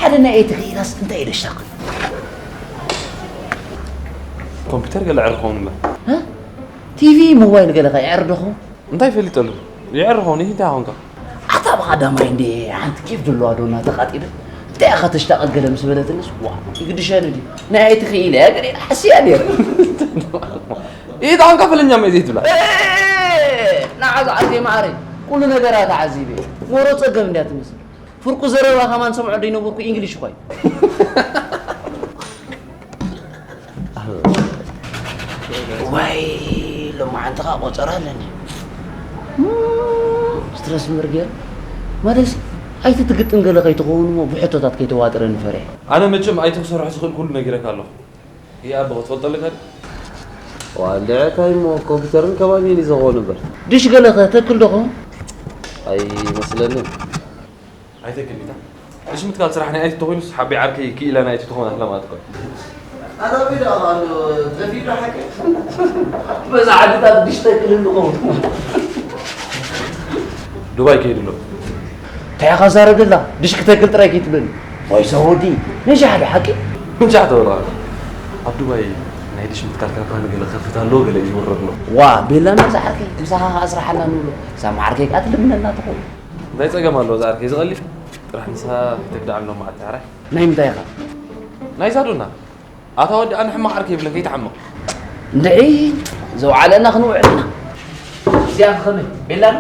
ሓደ ናይ ኣይቲ ክኢላስ እንታይ እዩ ደሽታቕ? ኮምፒውተር ገለ ዕርኸውን እምበር። ቲቪ ሞባይል ገለ ከይዕርድኹ? እንታይ ፈሊጠሉ? ይዕርኸውን ይህ እንታይ ኾንካ? ኣታ ብቐዳማይ እንዴ ሓንቲ ኬፍ ዘለዋ ዶ እናተቓጢለ እንታይ ኢኻ ተሽታቐል ገለ ምስ በለትንስ ዋ ይግድሸኒ ድዩ ናይ ኣይቲ ክኢለ እያ ገለ ኢላ ሓስያ ነይረ። ይህ ጣንካ ፈለኛ መይ ዘይትብላ? ንዓ ዝዓርከይ ማዕረይ ኩሉ ነገራ ተዓዚበ ሞሮ ጸገም እንድያ ትመስል። ፍርቁ ዘረባ ከማን ሰምዖ ደይነበርኩ ኢንግሊሽ እኳ እዩ። ዋይ ሎማዓንቲ ኸዓ ቆጸራ ኣለኒ። ስትረስ ምርግያ ማለት ኣይትትግጥም ገለ ከይትኸውን እሞ ብሕቶታት ከይተዋጥረኒ ፈሪሐ። ኣነ መቸም ኣይተ ክሰርሖ ዝኽእል ኩሉ ነጊረካ ኣለኹ። ይኣ ብኽትፈልጦ ኣለካ ድዩ? ዋልዕታይ እሞ ኮምፒውተርን ከባቢን እዩ ዝኸውን እምበር ድሽ ገለ ከተክል ዶ ኸውን? ኣይመስለንን። ኣይተክል ኢታ። እሺ ምትካል ስራሕ ናይ ኣይቲ ተኾይኑስ ሓቢ ዓርከይ ክኢላ ናይ ኣይቲ ትኾን ኣላ ማለት እኮ። ኣራቢ ዶ ኣሉ ዘፊዶ ሓቂ በዛ ዓድታት ድሽ ተክል እንኸውን። ዱባይ ከይድ ኣሎ። እንታይ ኢኻ ዛረብ ደላ ድሽ ክተክል ጥራይ ከይትብለኒ። ወይ ሰወዲ ነዚ ሓደ ሓቂ ምንጫዕ ተበላ። ኣብ ዱባይ ናይ ድሽ ምትካል ካምፓኒ ገለ ከፍት ኣሎ ገለ እዩ ዝወረድ ኣሎ። ዋ ቤላ መዛ ዓርከይ ምሳኻ ከኣ ስራሓና ንብሎ። ሳማ ዓርከይ ከኣ ትልምነና ትኾን። እንታይ ጸገም ኣለዎ ዝዓርከይ ዝቐልል ጥራሕ ንስኻ ተግዳዕ ኣሎ መዓልቲ ዓራይ ናይ ምንታይ ኢኻ ናይዛ ዶና ኣታ ወዲ ኣነ ሕማቕ ዓርከይ ይብለካ ይትዓመቕ እንድዒ ዘውዓለና ክንውዕል ኢና እዚኣ ከመይ ቤላ ዶ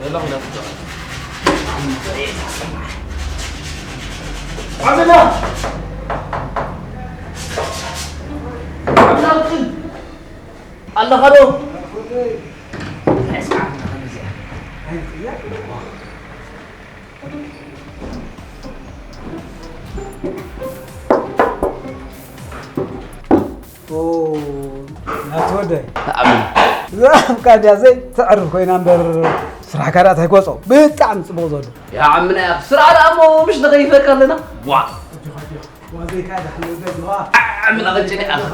ሜላ ኹና ትጫወት ዓብላ ዓብላ ውጥን ኣለኻ ዶ ናትወደይ ብዛዕባ ካድያ ዘይ ተዕርፍ ኮይና እምበር ስራሕካ ዳኣ ታይኮጾ ብጣዕሚ ጽቡቕ ዘሎ ይዓምና ስራሕ ደኣ እሞ ምሽ ንኸይፈካ ኣለና ዋ ዋዘይካ ዳሕሎ ገዝዋ ዓምና ቐጭኒ ኣኻ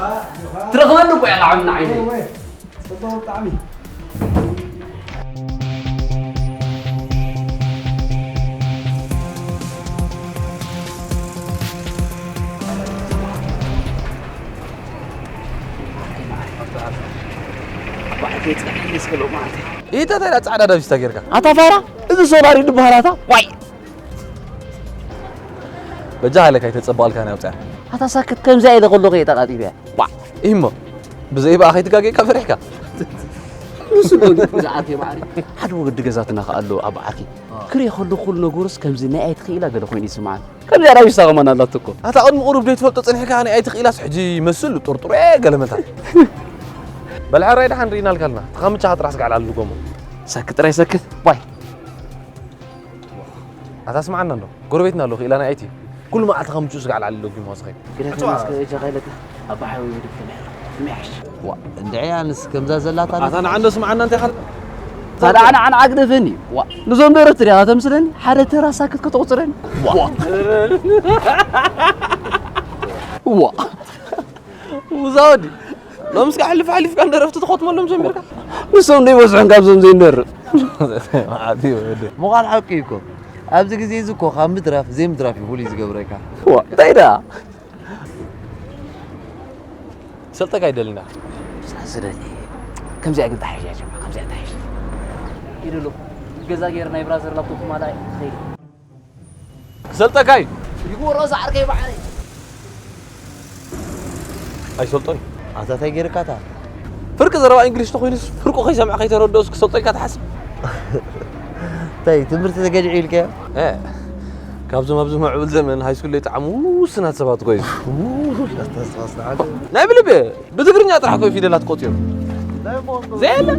ትረኽበኒ እኮ ኢኻ ዓምና ዓይነይ ጽቡቕ ብጣዕሚ ባዕተይ ጸኒሕኒ እስከ ሎማዓንቲ ኢተ እንታይ ዳኣ ጻዕዳ ዳቢስታ ጌርካ ኣታ ፋራ እዚ ሶላር ይድበሃል ኣታ ዋይ በጃ ሃይለ ካይተጸበኣልካ ናይ ኣውጽኣ ኣታ ሳክት ከምዚኣ ኢለ ከለኹ እየ ተቓጢበያ ዋዕ ኢሞ ብዘይ ብኣ ከይትጋጌካ ፈሪሕካ ንሱ ዶ ዝዓርኪ ባዕሪ ሓደ ወዲ ገዛትና ከኣ ኣሎ ኣብ ዓርኪ ክርኢ ከሎ ኩሉ ነገሩስ ከምዚ ናይ ኣይትኽኢላ ገለ ኮይኑ ይስምዓኒ ከምዚ ኣራቢሳ ከማን ኣላቶ እኮ ኣታ ቅድሚ ቁሩብ ዘይትፈልጦ ጸኒሕካ ናይ ኣይትኽኢላስ ሕጂ ይመስል ጥርጥሩ እየ ገለመታ በል ሕራይ ደሓን ርኢናልካ ኣለና ተኻምቻኻ ጥራሕ ስጋዕ ላሉ ጎሞ ሰክት ጥራይ ሰክት ዋይ ኣታ ስምዓና እንዶ ጎረቤትና ኣሎ ክኢላ ናይ ኣይቲ ኩሉ መዓልቲ ከም ጁስ ጋዓል ኣሎ ጊሞ ዝኸይ ግደፈኒ እስከ እጃኻ ኢለካ ኣባ ሓወይ ወድፍኒ ሕራ ምያሽ ዋ እንድዒ ኣንስ ከምዛ ዘላታ ኣታ ንዓ እንዶ ስምዓና እንታይ ኻል ታዲያ ንዓ ንዓ ግደፈኒ ዋ ንዞም ደረፍቲ ዲኻ ተምስለኒ ሓደ ተራ ሳክት ከተቑፅረኒ ዋ ዋ ውዛ ወዲ ሎምስ ከዓ ሕልፍ ሓሊፍካ ንደረፍቲ ትኸትመሎም ጀሚርካ ንሶም ዘይበዝሑን ካብዞም ዘይንደርፍ ምዃን ሓቂ እዩ እኮ ኣብዚ ግዜ እዚ እኮ ካብ ምድራፍ ዘይምድራፍ እዩ ፍሉይ ዝገብረካ እንታይ ደኣ ሰልጠካ ይደልና ስደኒ ከምዚኣ ግን ተሓይሽ ጀማ ከምዚኣ ተሓይሽ ኢሉ ኣሎ ገዛ ገይር ናይ ብራዘር ላፕቶፕ ማላ ትኸይድ ክሰልጠካ እዩ። ይግበሮ ዛዕርከይ ባዕለይ። ኣይሰልጦን እዩ። ኣታ እንታይ ገይርካታ? ፍርቂ ዘረባ እንግሊሽ ተኾይኑስ ፍርቁ ከይሰምዐ ከይተረድኦስ ክሰልጦ ኢልካ ትሓስብ? እንታይ ትምህርቲ ተገዲዑ ኢልካዮ? እ ካብዞም ኣብዚ ምዕቡል ዘመን ሃይስኩል ዘይጠዓሙ ውሱናት ሰባት እኮ እዩ። ናይ ብልቢ ብትግርኛ ጥራሕ እኮ እዩ ፊደላት ቆፂሩ። ዘየለ።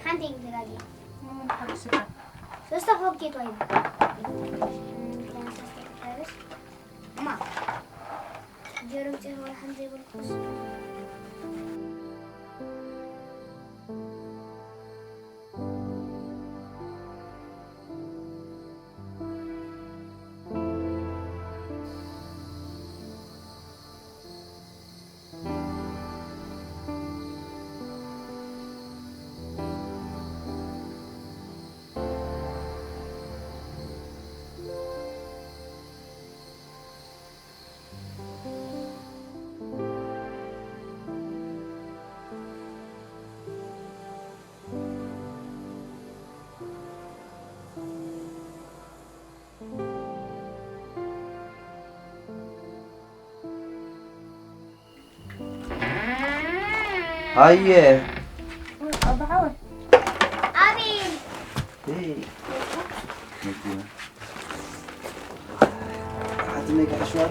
ሓንቲ እዩ ተጋጊ። ሶስተ ፎኬት ወይ። እማ፣ ጀርም ጭር ወላ ሓንቲ ዘይበልኩስ። ሃየ ኣባሓወይ ኣቤል እይ፣ መኪና። ሓትነይ ክሕሽዋ።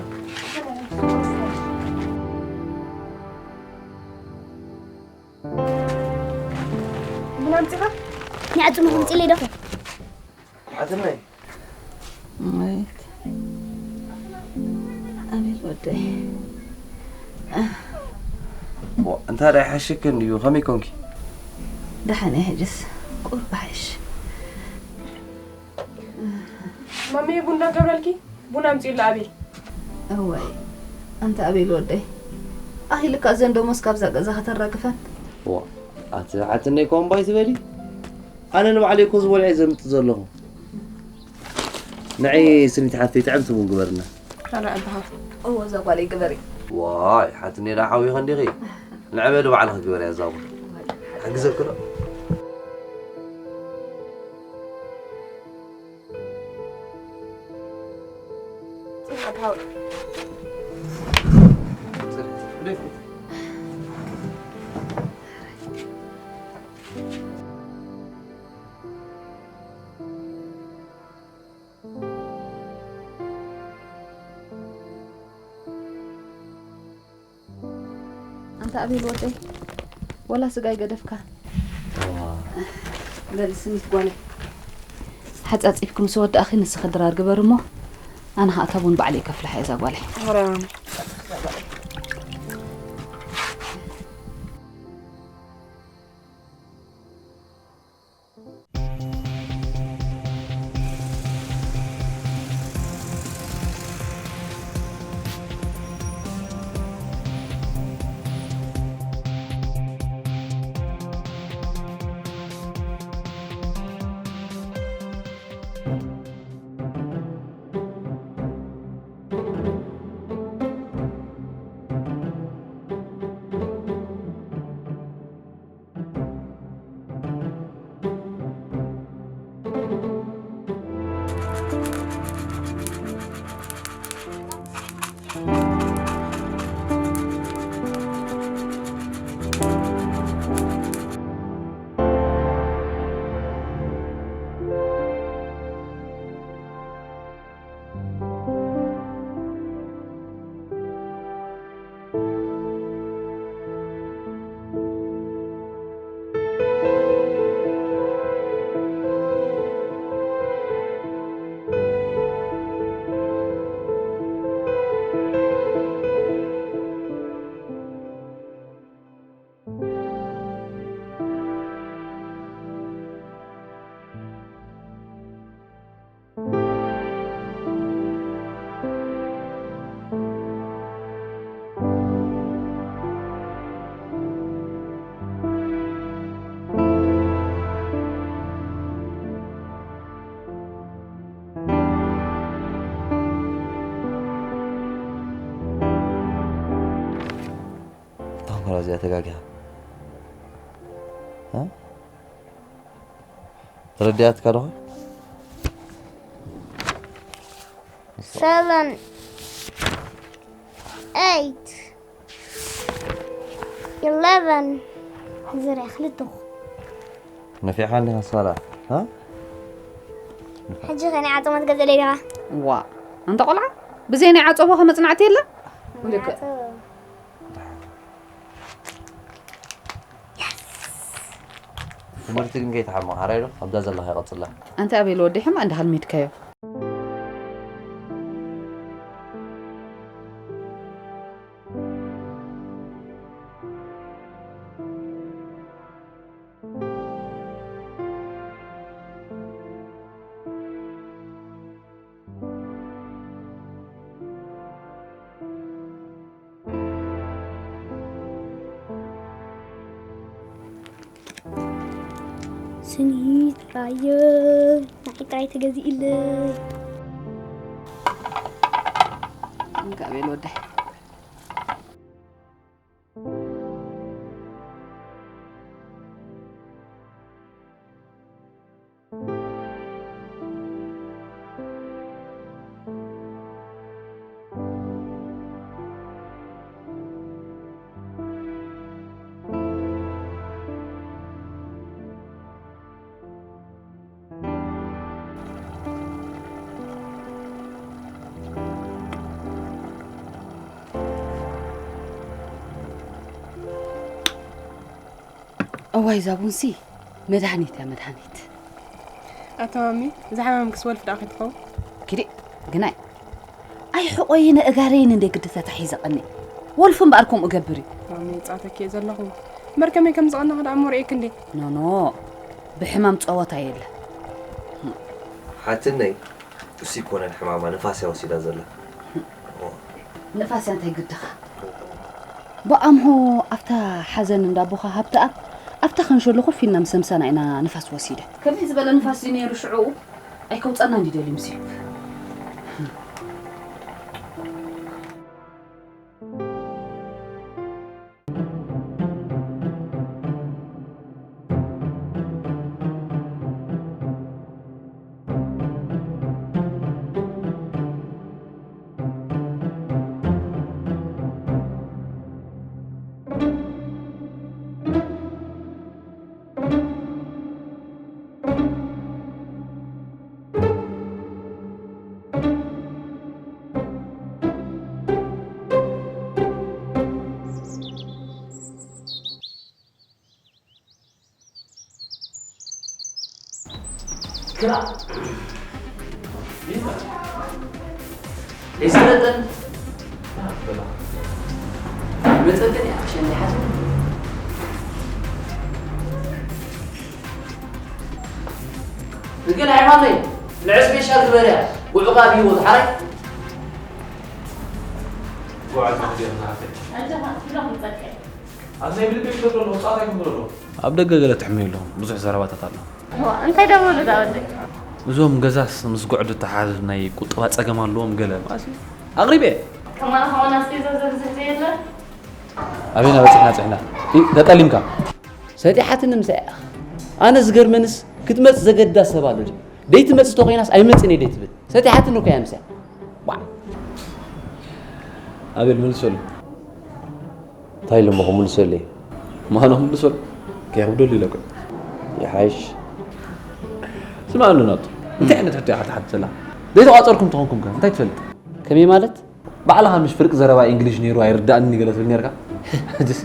ቡና ኣምፂኻ? ንዓፅሙ ክምፅእ ኢለ ዶ ሓትነይ ማለት ኣቤል ወደይ እንታይ ደኣ ይሓሽክ እንድዩ? ከመይ ኮንኪ? ደሓን እየ ሕጅስ ቁርብ ሓይሽ ማመየ ቡና ገብረልኪ? ቡና ኣምፅኡ ኣሎ ኣቤል። እዋይ ኣንታ ኣቤል ወደይ ኣኺልካ እዘን ደሞዝ ካብዛ ገዛ ከተራግፈን ዋ ኣቲ ሓትነይ ኮምባይ ትበሊ ኣነ ንባዕለይ እኮ ዝበልዐ ዘምጥ ዘለኹ ንዒ ስኒት ሓፍተይ ጥዕምቲ ቡን ግበርና ካልእ ኣባኻ እዎ እዛ ጓለይ ግበሪ ዋይ ሓትነይ ዳ ሓዊኸ እንዲኺ ንዕበ ንባዕልኺ ግበርያ እዛ ቡን ሓግዘኪ ዶ ኣንታ ኣቤል ወደይ ወላ ስጋይ ገደፍካ በል ስኒት ጓለይ ሓፃፂፍኪ ምስ ወዳእኺ ንስኺ ድራር ግበር እሞ ኣነ ከዓ እታ ቡን ባዕለይ ከፍልሓ እየ እዛ ጓለይ ታንኮራ እዚኣ ተጋጊኻ ተረዲኣትካ ዶ ሰቨን ኤይት ኢለቨን ዝርያ ክልተኹ ነፊዕካ እንዲኻ ሳራ ሕጂ ከ ናይ ዓፀሞት ገዘለይ ዲኻ ዋ ኣንታ ቆልዓ ብዘይ ናይ ዓፀቦ ከመፅናዕቲ የለ ንዓፀቦ። ትምህርቲ ግን ከይተሓመቕ ሓራይ ዶ ኣብዛ ዘለኻ ይቐጽላ። ኣንተ ኣቤል ወዲ ሕማቕ እንዳ ሃልሚድካዮ። ስኒ ጥራየ ንዓይ ጥራይ ተገዚእለይ። እንካ ቤል ወዳይ። እዋይ እዛ ቡንሲ መድሃኒት እያ መድሃኒት። ኣታ ማሚ፣ እዛ ሓማም ክስ ወልፊ ደኣ ከይትኸውን? ኪዲ ግናይ ኣይሕቆይነ እጋረይን እንደ ግዲ ተታሒዘ ቀኒ ወልፊ እምበኣር ከምኡ ገብር እዩ። ማሚ ጻተኪ ዘለኹ መርከመይ ከም ዝቐናኹ ደኣ እሞ ርእየክ እንዴ? ኖኖ ብሕማም ጸወታ የለ። ሓትነይ እሱ ይኮነን ሕማማ ንፋስ እያ ወሲዳ ዘላ። ንፋስ እንታይ ግድኻ? ብኣምሆ ኣብታ ሓዘን እንዳ ኣቦኻ ሃብተኣብ ኣብታ ከንሸሎ ኮፍ ኢልና ምስ ኣምሳና ኢና ንፋስ ወሲደ። ከመይ ዝበለ ንፋስ ድዩ ነይሩ ሽዑ? ኣይከውፀና እንዲ ደልዩ ምስዩ። ክራ ይዘረጠን መጠጥን እያ ክሸኒ ሓዝን ንገለ ሃይማኖተይ ንዕስቤሻ ግበርያ ውዑቓ ብሂወት ሓራይ ጉዓዝ መኽዲያ ዝሓፈ ኣጃኻ ትብሎም ንጸቀ ኣብ ናይ ብልበይ ክሰዶ ኣለኹ፣ ጻታ ኣይክንብር ኣለኹ። ኣብ ደገ ገለ ትሕመዩ ኣለኹም፣ ብዙሕ ዘረባታት ኣሎ። እዋ፣ እንታይ ደኣ በሉ እዛ ወደይ? እዞም ገዛስ ምስ ጉዕዲ እተሓሓዝ ናይ ቁጠባ ጸገም ኣለዎም ገለ ማለት እዩ። ኣቕሪበ። ከማና ከማን ኣስቤዛ ዘብዝሕ ዘየለ? ኣበይና በጺሕና ጺሕና? ኢ፣ ተጠሊምካ። ሰጢሓትኒ ምሳይ ኢኻ። ኣነ ዝገርመንስ ክትመጽእ ዘገድዳ ሰብ ኣሎ ድዩ? ደይትመጽእ ተኾይናስ ኣይመጽእን እየ ደይትብል። ሰጢሓትኒ እኮ እያ ምሳይ። ዋዕ። ኣቤል መልሰሉ። እንታይ ኢሉ እሞ ክምልሰለይ? ማኖ ክምልሰሉ። ከየኽብደሉ ኢለ እኮ። ይሓይሽ። ስምዓኒ ናቱ። እንታይ ዓይነት ሕቶ እያ ሓትሓት ዘላ? ዘይተቋጸርኩም ተኾንኩም ከ እንታይ ትፈልጥ? ከመይ ማለት? ባዕልኻ ምሽ ፍርቂ ዘረባ ኢንግሊሽ ነይሩ ኣይርዳእንን እዩ ገለ ትብል ነርካ? ሕጂሲ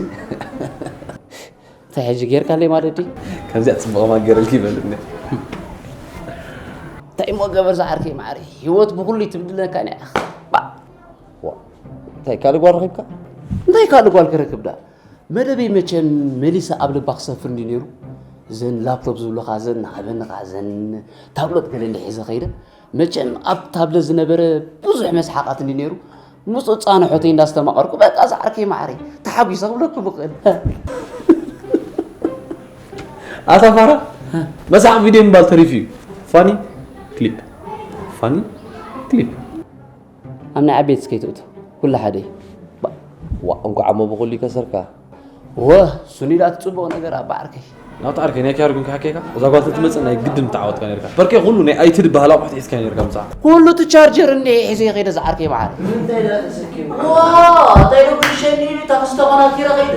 እንታይ ሕጂ ጌርካለይ ማለት ድዩ? ከምዚኣ ጽቡቕ ማገረልኪ ይበልኒ። እንታይ እሞ ገበር ዝዓርከይ ማዕረይ፣ ህይወት ብኹሉ ይትብድለካ እያ። ባ ዋ፣ እንታይ ካልእ ጓል ረኺብካ? እንታይ ካልእ ጓል ክረክብ ደኣ? መደበይ መቸም መሊሰ ኣብ ልባ ክሰፍር እንዲ ነይሩ። ዘን ላፕቶፕ ዝብሉኻ ዘን ናበንኻ ዘን ታብሎት ገለ እንዲ ሒዘ ኸይደ። መቸም ኣብ ታብለ ዝነበረ ብዙሕ መስሓቓት እንዲ ነይሩ። ምስኡ ጻንሖተይ እንዳስተማቐርኩ በቃ ዝዓርከይ ማዕረይ ተሓጒሰ ክብለኩም እኽእል። ኣታ ፋራ መሳቕ ቪድዮ ምባል ተሪፉ እዩ። ፋኒ ክሊፕ ፋኒ ክሊፕ። ኣብ ናይ ዓበይቲ እስከይትእቱ ኩሉ ሓደ እዩ። ባ- ዋ እንኳዕ እሞ ብኹሉ ይከሰርካ። ወህ ሱኒ ዳኣ ትጽቡቕ ነገር ኣባ ዓርከይ። ናብቲ ዓርከይ ናይ ኪያር ግን ክሓከይካ እዛ ጓል ተትመጽእ ናይ ግድን ምተዓወትካ ነርካ። በርከይ ኩሉ ናይ ኣይትድ ባህላዊ ኣቑሑት ሒዝካ ነርካ ምጻ። ኩሉ እቲ ቻርጀር እንደ ሒዘ ከይደ ዝዓርከይ መዓር። ዋ እንታይ ዶ ብልሸኒ ኢሉ ታክሲ ተቐናቲረ ከይደ።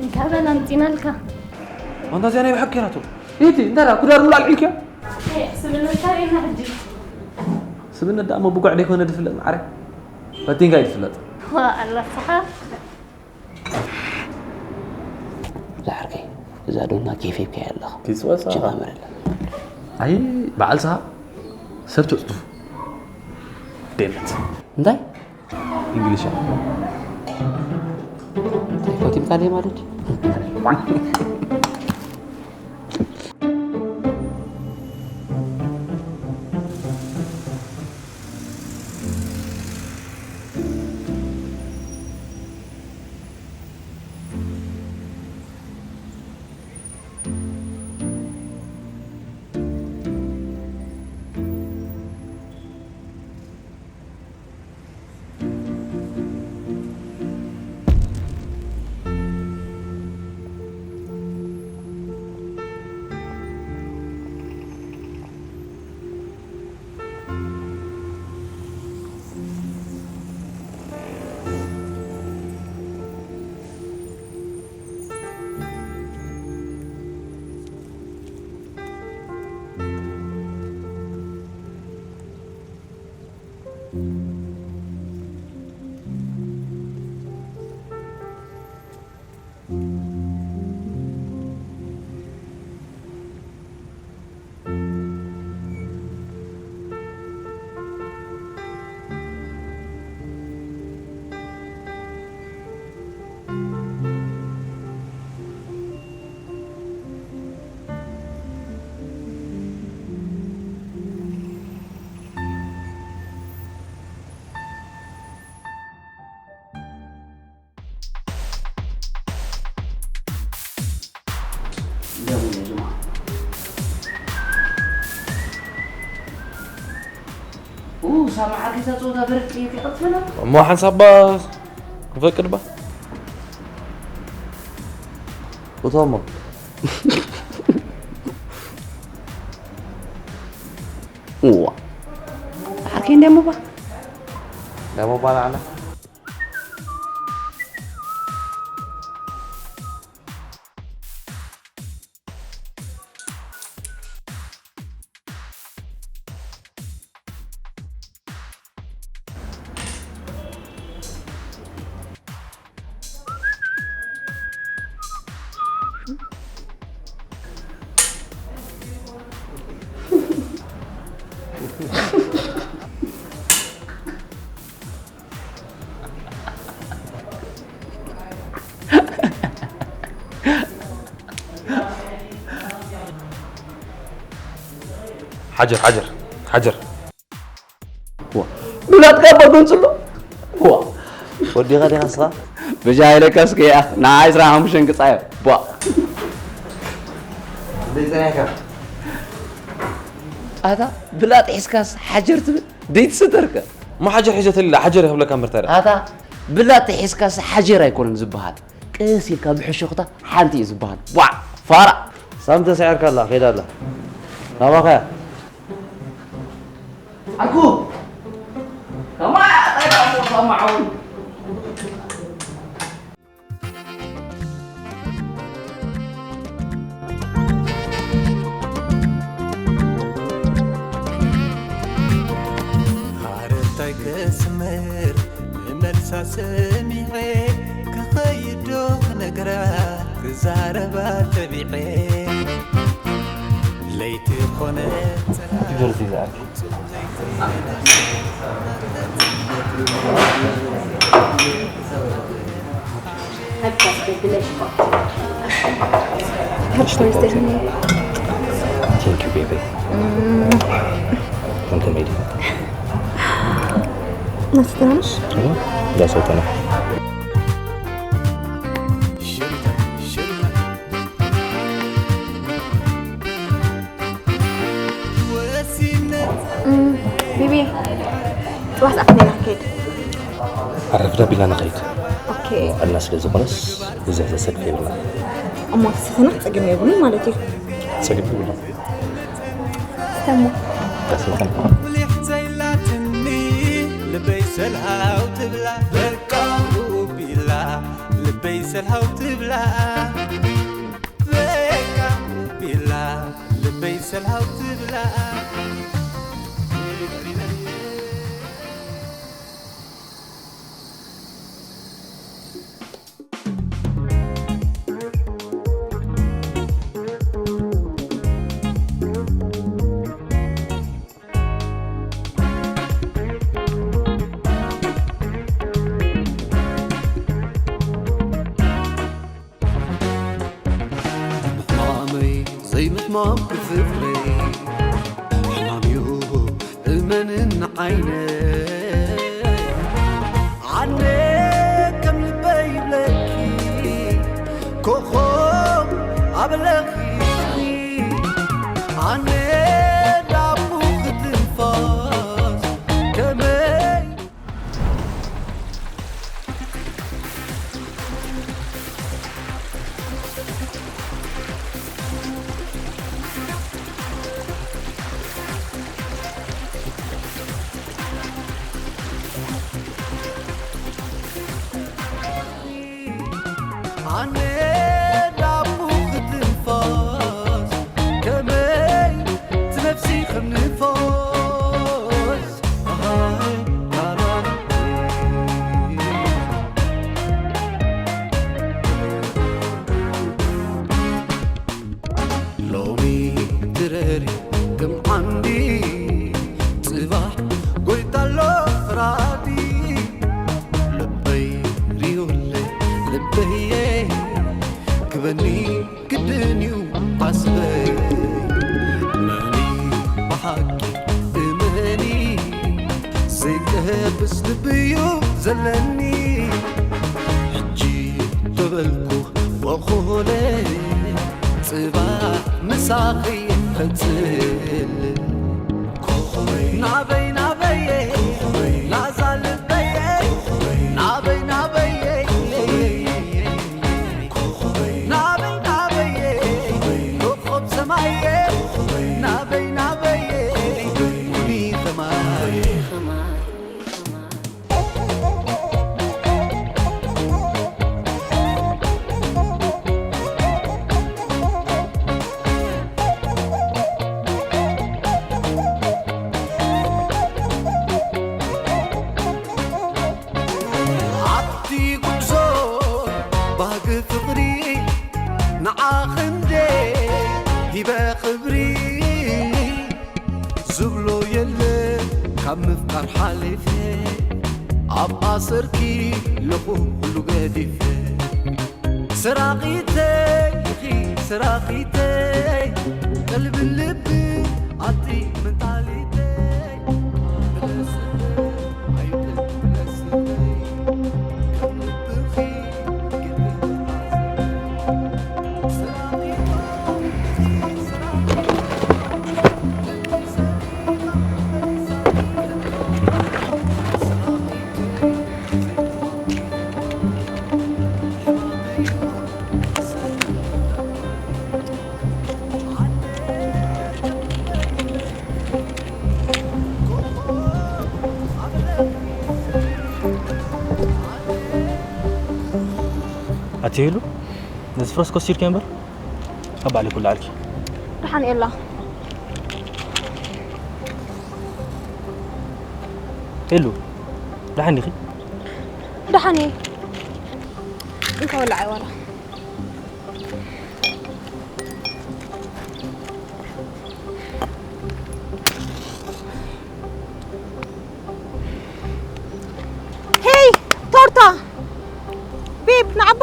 እንካ ኣበል ኣምጺናልካ። ኣንታ እዚኣ ናይ ብሓቂ ራቶ። እቲ እንታ ኩዳር ሙሉ ኣልዒልክያ? ስብነታ ሪና ሕጂ። ስብነት ደኣ መብጓዕ ደይኮነ ዝፍለጥ ማዕረ። ፈቲንካ እዩ ዝፍለጥ። ዋ ኣላ ሰሓ። ዝሓርከይ እዛ ዶና ኬፍ ሂብካያ ኣለኻ። ትፅወሳ ጀማመረላ። ኣይ በዓል ሰሓ ሰብ ተፅፉ። ደመት እንታይ እንግሊሽ እንታይ ኮቲምካ ለይ ማለት ሳማዓ ከይታ ፀወታ በረድ ቀይቀጥፈና እሞ ሓንሳባ ክፈቅድ ባ እቶሞ እዋ ሓርከይ እንደሞ ባ ደሞ ባላዕና ሓጀር ሓጀር ሓጀር ብላጥካ በጎንፅሎ ወዲኻ ዲኻ ስኻ ብጃ ኢለካ እስከ ንዓይ ዕስራን ሓሙሽተን ግፃዮ ቧ ዘይፀናሕካ ኣታ ብላጥ ሒዝካስ ሓጀር ትብል ደይትስተርከ እሞ ሓጀር ሒዘ ተሊላ ሓጀር ይኽብለካ እምበር ታዲያ ኣታ ብላጥ ሒዝካስ ሓጀር ኣይኮነን ዝበሃል ቅስ ኢልካ ብሕሾኽታ ሓንቲ እዩ ዝበሃል ቧዕ ፋራ ሳም ተሳዒርካ ኣላ ከይዳ ኣላ ናባኸያ ኣኩ ከማይ ኣጣይ ኣሞ ሳማዓውን ሓረታይ ከስምር ንመልሳ ሰሚዐ ክኸይዶ ክነግራ ክዛረባ ተቢዐ ለይቲ ኮነ ጀርሲ ዝኣኪ Happy birthday to me. Thank you, baby. Thank you, baby. Nasıl tanış? That's all. ቢቢ፣ ጽባሕ ሰዓት ኔና ክከይድ። ኣረፍዳ ቢላ ንኸይድ ኦኬ። ኣልና ስለ ዝኾነስ ብዙሕ ዘሰልፍ የብልና እሞ ተሰተና ክጸግም የብሉን ማለት እዩ። ጸግም የብልና ስተሞ ኣስልኹም ብሊሕ ዘይላትኒ ልበይ ሰልሃው ትብላ በቃ ቢላ ልበይ ሰልሃው ትብላ በቃ ቢላ ልበይ ሰልሃው ትብላ። ሕማመይ ዘይምሕማም ክፍለይ ሕማም እዩ እመንን ዓይነይ ኣነ ከም ልበይ ይብለኪ ኮኾብ ኣብ ለኺ ኣነ ዳቡ ክትንፋስ ከመይ ኣነ ዳቡ ክትንፋስ ከመይ ትነፍሲ ከም ንፋስ ኣሃይ ላላላ ሎሚ ትረሪ ከም ዓንዲ ጽባሕ ጎይታ ኣሎ ፍራዲ ልበይ ሪኡለ ልበየ ክበኒ ግድን እዩ ዓስበይ መኒ ብሓቂ እመኒ ዘይቀብስ ልቢ እዩ ዘለኒ ሕጂ ተበልኩ ወኹለ ጽባሕ ምሳኺ ፈጽል ናበይ ናበየ ላዛ ልበየ ናበይ ናበየ ናበይ ናበየ ኮኾብ ሰማየ ናበይ ናበየ ኩኒ ከማየ ኣብቲ ጉዕዞ ባህጊ ፍቕሪ ንዓኺ እንደ ሂበ ክብሪ ዝብሎ የለ ካብ ምፍቃር ሓሊፈ ኣብ ኣሰርኪ ለኹ ኩሉ ገዲፈ ሰራቒተይ ኢኺ ሰራቒተይ ቀልብን ልብን ኣቲ መንታሊተይ ብለስለይ ኣይብል ብለስለይ ከም ልብኺ ግልብጥ ኣትሄሉ ነዚ ፍረስ ኮስቲርኪ እምበር ካብ ባዕለይ ኩሉ ዓርኪ ደሓን እየ ኣላ። ሄሉ ደሓን ዲኺ? ደሓን እየ። እንካ ወላዓይ ዋላ። ሄይ ቶርታ ቤብ ንዓቦ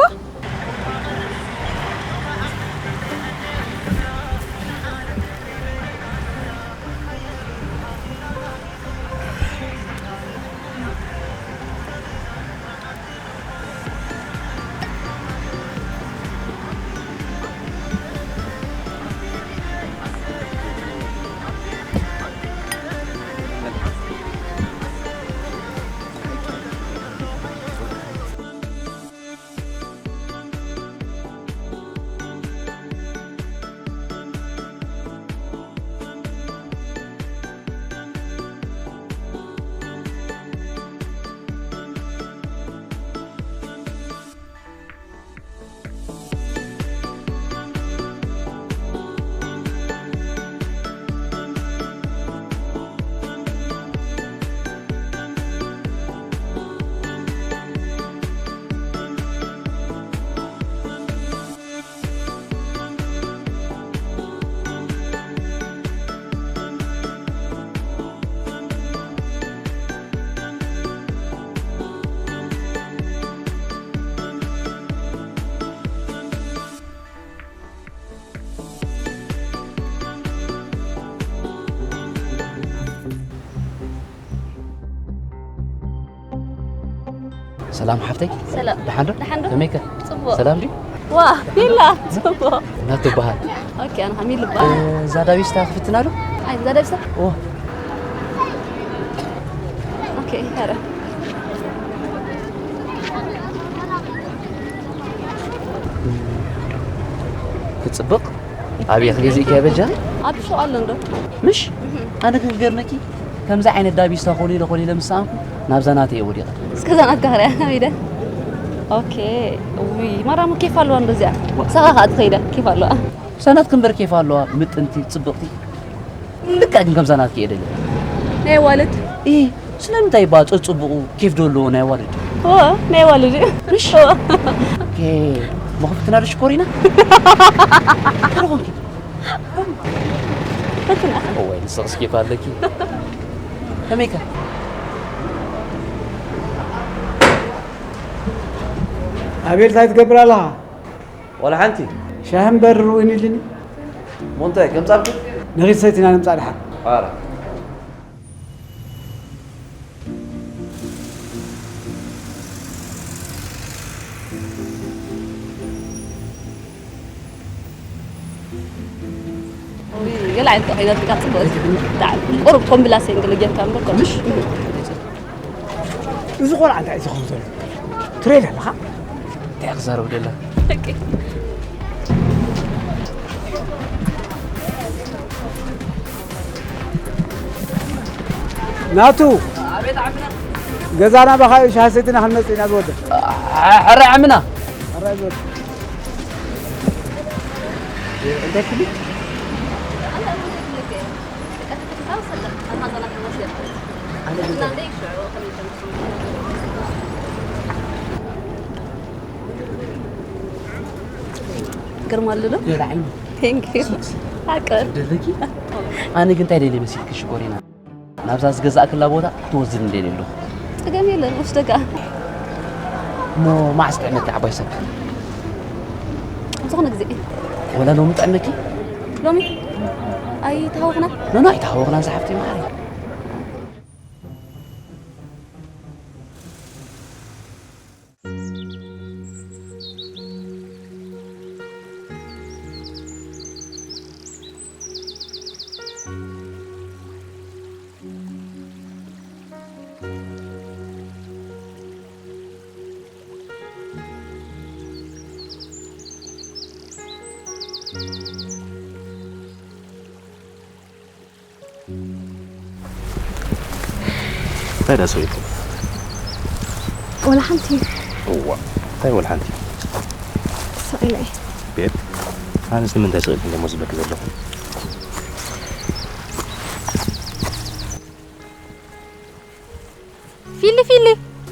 ሰላም ሓፍተይ። ሰላም። ደሓን ዶ? ደሓን ዶ? ከመይከ? ጽቡቕ። ሰላም ድዩ? ዋ፣ ቢላ፣ ጽቡቕ። ናቱ በሃል። ኦኬ፣ ኣነ ሓሚል እበሃል። እዛ ዳቢስታ ክፍትና ዶ? ኣይ፣ እዛ ዳቢስታ? ኦ። ኦኬ፣ ኸረ። ክጽብቕ። ኣበይ ክገዝእኪ እያ በጃ? ኣብ ሹቕ ኣሎ እንዶ? ምሽ? ኣነ ግን ክገርመኪ፣ ከምዚ ዓይነት ዳቢስታ ኮሊለ ኮሊለ ምስ ሰኣንኩ ናብዛ ናተይ እየ ወዲቐ። እስከ እዛ ናትካ ክሪኣ ኢለ። ኦኬ። ውይ፣ ማራሙ ኬፍ ኣለዋ እንደዚኣ። ንስኻ ከኣ ትኸይዳ ኬፍ ኣለዋ። እዛ ናትኪ እምበር ኬፍ ኣለዋ፣ ምጥንቲ፣ ጽብቕቲ። ልክዕ ግን ከምዛ ናትኪ እየ ደልየ። ናይ ዋልድ? ኢ፣ ስለምንታይ እባ ጸጽቡቑ ኬፍ ዶ ኣለዎ ናይ ዋልድ? ኦ፣ ናይ ዋልድ እዩ። እሺ። ኦ። ኦኬ፣ መኽፍትና ዶ ሽኮሪና? እንታይ ኾንኪ? ፈትና። እዋይ፣ ንስኽስ ኬፍ ኣለኪ። ከመይከ? ኣቤል፣ እንታይ ትገብር ኣለኻ? ዋላ ሓንቲ። ሻሂ እምበር ርኡይን ኢልኒ። እሞ እንታይ፣ ከምጻልኩ? ንኺድ ሰቲና ንምጻእ ድሓር። ኣረ። ውይ፣ ገለ ዓይነት ተቐይረትካ ጽቡቕ። ብጣዕሚ ቁሩብ ኮምብላሴን ገለ ጌርካ እምበር፣ ምሽ? እዚ ቆልዓ እንታይ እዩ ዝኸውን ዘሎ? ትሬድ ኣለኻ? እንታይ ክዛረብ ደላ? ደቂ። ናቱ፣ ገዛና ባኻ እዩ፣ ሻሂ ሰቲና ክንመጽእ ኢና ዝወደ። ሕራይ ዓምና። ሕራይ ዝወደ። እንታይ ክብል? ግርማ ኣሎ ዶ? ቴንክ ዩ። ሓቂ። ደለኪ? ኣነ ግን እንታይ ደልየ መሲልኪ ሽኮሪና? ናብዛ ዝገዛእክላ ቦታ ክትወስድኒ ደልየ ኣለኹ። ጸገም የለን፣ ወስደካ። እሞ መዓስ ጥዕመኪ ዓባይ ሰብ? ዝኾነ ግዜ። ወላ ሎሚ ጥዕመኪ? ሎሚ? ኣይተሃወኽና? ኖ፣ ኖ፣ ኣይተሃወኽናን ዝሓፍተይ መዓረይ። እንታይ ደኣ ሰው ኢልኩም? ወላ ሓንቲ። እዋ፣ እንታይ ወላ ሓንቲ? ስቕ ኢለ እየ። ቤት፣ ኣነስ ንምንታይ ስቕ ኢልኩም ደሞ ዝብለኪ ዘለኹ? ፊሊ፣ ፊሊ።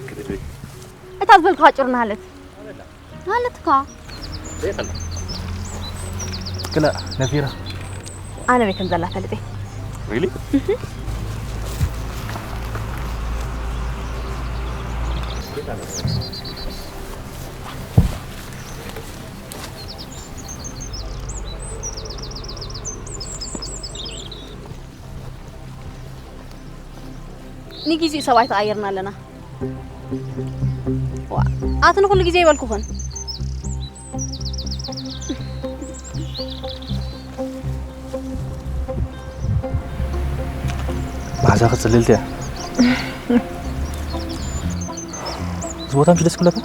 ክብድብድ። እታ ዝበልኩኻ ጭርና ሃለት። ሃለትካ። ዘይፈላ። ክላ፣ ነፊራ። ኣነ ቤት ከም ዘላ ፈልጥ እየ። ሪሊ? ንጊዜኡ ሰብኣይ ተቐይርና ኣለና። ዋ፣ ኣቲ ንኹሉ ግዜ ይበልኩኽን። መሓዛኺ ጽልልቲ እያ። እዚ ቦታ ምሽ ደስ ክብለካ?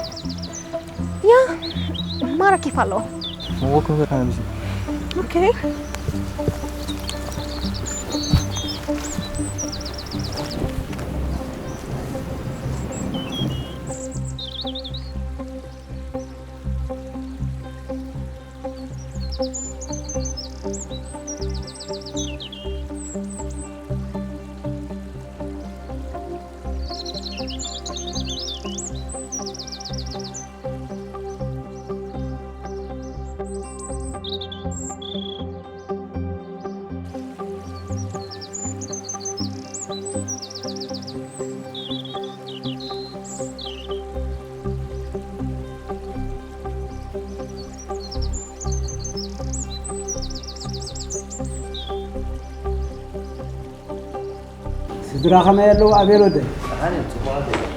ያ፣ ማራ ኬፍ ኣለዎ። እዎ፣ ክብለካ ኣብዚ። ኦኬ። ስድራ ከመይ ኣለዉ ኣቤል ወደይ? ደሓን እዮም፣ ጽቡቓት እዮም።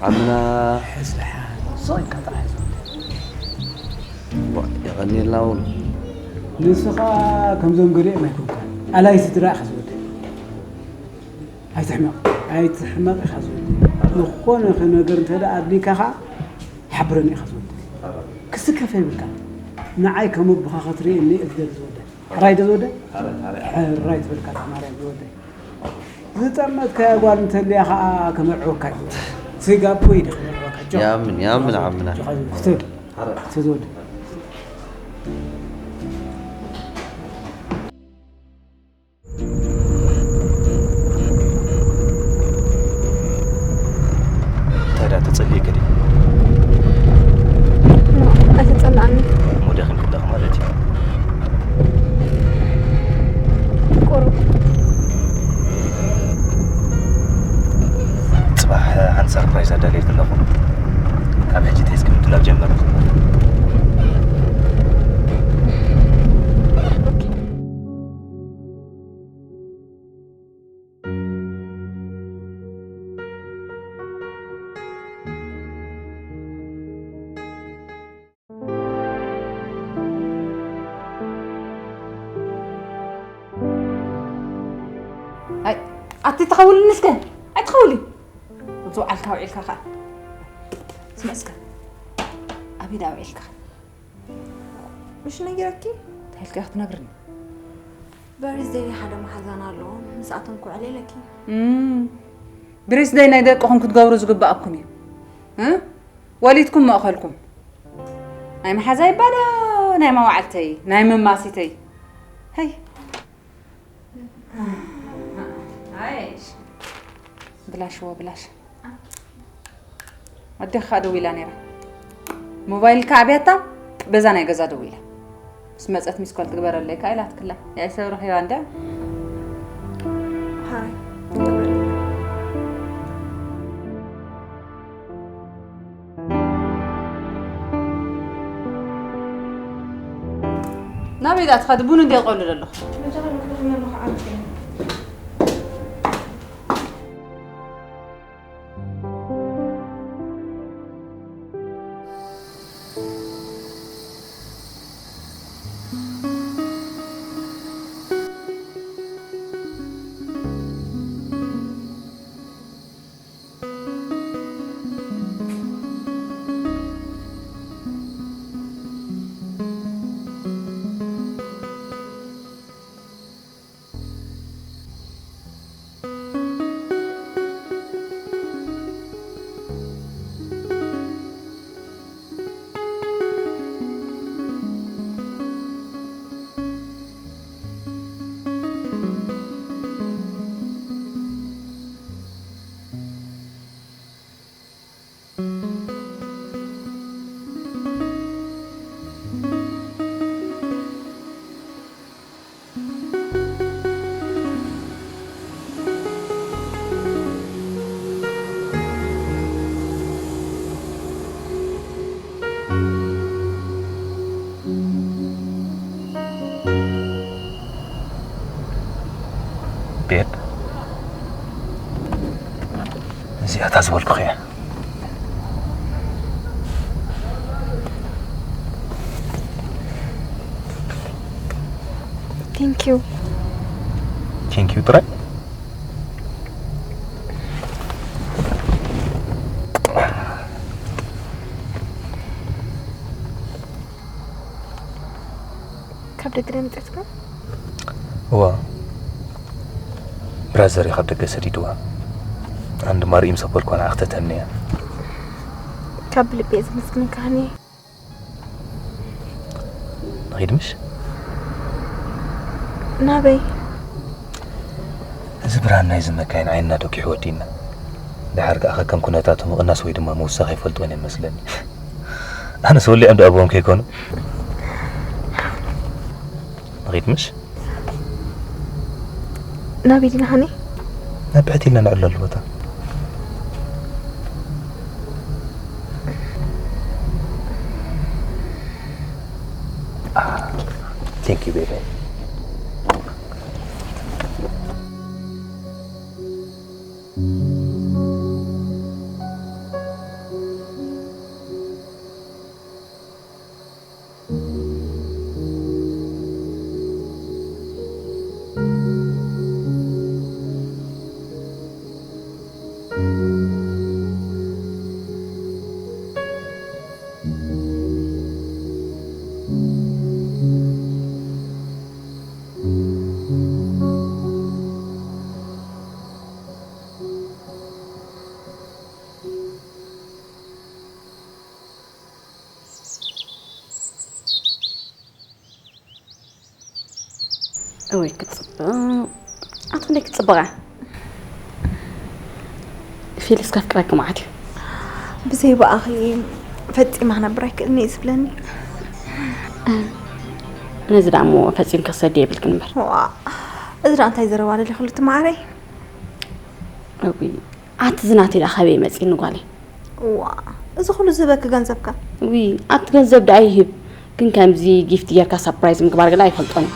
ኣምና ሕዝልሓ ሶይካ ጥራሕ ዝወደ የቐኒልና እውን ንስኻ ከምዞም ገሊኦም ኣይኮንካ ኣላይ ስድራ ኢኻ ዝወደ ኣይትሕመቕ ኣይትሕመቕ ኢኻ ዝወደ ዝኾነ ነገር እንተ ኣድሊካ ኸዓ ሓብረኒ ኢኻ ዝወደ ክስከፍ የብልካ ንዓይ ከም ኣቦኻ ክትርኢ እኒ እግደር ዝወደ ሕራይ ዶ ዝወደ ሕራይ ትበልካ ተማርያ ዝወደ ዝጠመትካያ ጓል እንተልያ ኸዓ ከመርዕወካ እዩ ስጋፖ ኢደ ከመርዕወካ ጆ ያምን ያምን ዓምና ጆ ኸዚ ክትብል ክትብል እንታይ ደኣ ተጸሊእኪ ድዩ? ኣይተጸላእኒ ሙደ ክንክዳኽ ማለት እዩ። ቁሩብ ጽባሕ ሓንቲ ሰርፕራይዝ ኣዳልየልኪ ኣለኹ። ካብ ሕጂ ተሒዝኪ ምድላው ጀመሪ። ኣይ ኣቲ ትኸውልኒ እስከ ኣይትኸውሊ። ኣብዚ ውዓልካ ውዒልካ ኸዓ ስምዕ እስከ ኣበይ ደኣ ውዒልካ? ምሽ ነጊረኪ? እንታይ ኢልካ ክትነግርኒ? በርዝደይ ሓደ መሓዛና ኣለዎ። ምስኣቶም ክውዕል ኢለኪ። እም፣ ብሬስደይ ናይ ደቅኹም ክትገብሩ ዝግባኣኩም እዩ። እ? ወሊድኩም መእኸልኩም። ናይ መሓዛይ ይባል ናይ መዋዕልተይ ናይ መማሲተይ። ሀይ። ብላሽዎ ብላሽ። ኣዴኻ ደዊላ ነይራ። ሞባይልካ ኣብያታ በዛ ናይ ገዛ ደዊላ። ምስ መጸት ሚስኮል ትግበረለይ ከኣ ኢላትክላ። ያይ ሰብ ረኺባ እንድያ። ሓራይ ናበይ ደኣ ትኸዲ? ቡን እንድየ ቆልድ ኣለኹ። ቤብ፣ እዚኣ እታ ዝበልኩኺ እያ። ቴንኪዩ። ቴንኪዩ ጥራይ። ካብ ደገ ዶ መፂኣትካ? እዋ፣ ብራዘር እዩ ካብ ደገ ሰዲድዋ። ኣነ ድማ ርእይ ምስ ኣበልኳ ንዓ ክተተኒ እያ። ካብ ብልቢ እየ ዘመስግነካ ሃኒ። ንኺድ ምሽ? ናበይ? እዚ ብርሃን ናይዚ መካይን ዓይንና ደኪሑ ወዲእና። ደሓር ከኣ ከከም ኩነታቱ ምቕናስ ወይ ድማ ምውሳኽ ኣይፈልጥዎን እየ መስለኒ። ኣነስ ወሊዖም ደኣ ብኦም ከይኮኑ። ንኺድ ምሽ? ናበይ ዲና ሃኒ? ናብ ብሕቲ ኢልና ንዕለሉ ቦታ። Thank you, baby. ወይ ክትፅብቕ። ኣቲ ክንደይ ክትፅብቓ? ፊልስ ከፍቅረኪ መዓት እዩ። ብዘይ ብኣኺ ፈጺመ ክነብር ኣይክእልን እዩ ዝብለኒ። ነዚ ደኣ እሞ ፈጺምኪ ክሰዲ የብልክን እምበር። ዋ፣ እዚ ደኣ እንታይ ዘረባ ደሊኽሉ እቲ መዓረይ? እውይ፣ ኣቲ እዚ ናተይ ደኣ ካበይ መጺእኒ ጓለይ? ዋ፣ እዚ ኩሉ ዝህበኪ ገንዘብከ? ውይ፣ ኣቲ ገንዘብ ደኣ ይህብ፣ ግን ከምዚ ጊፍት ጌርካ ሳፕራይዝ ምግባር ገለ ኣይፈልጦን እየ።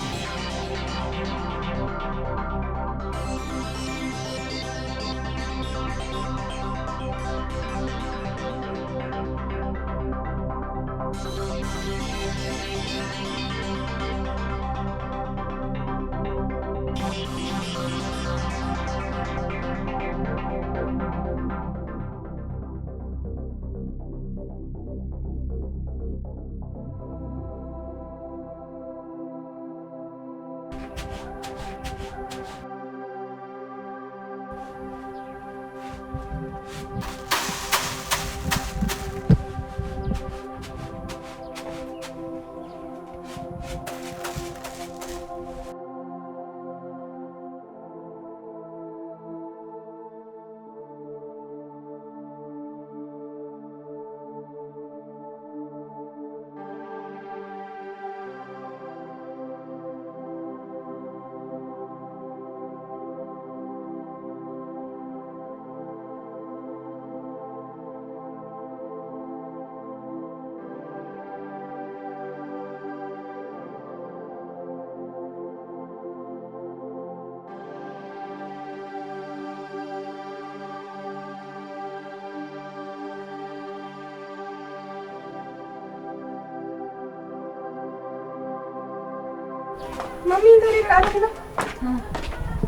ማሚ፣ እንታይ ሪኢኺ ኣለኺ?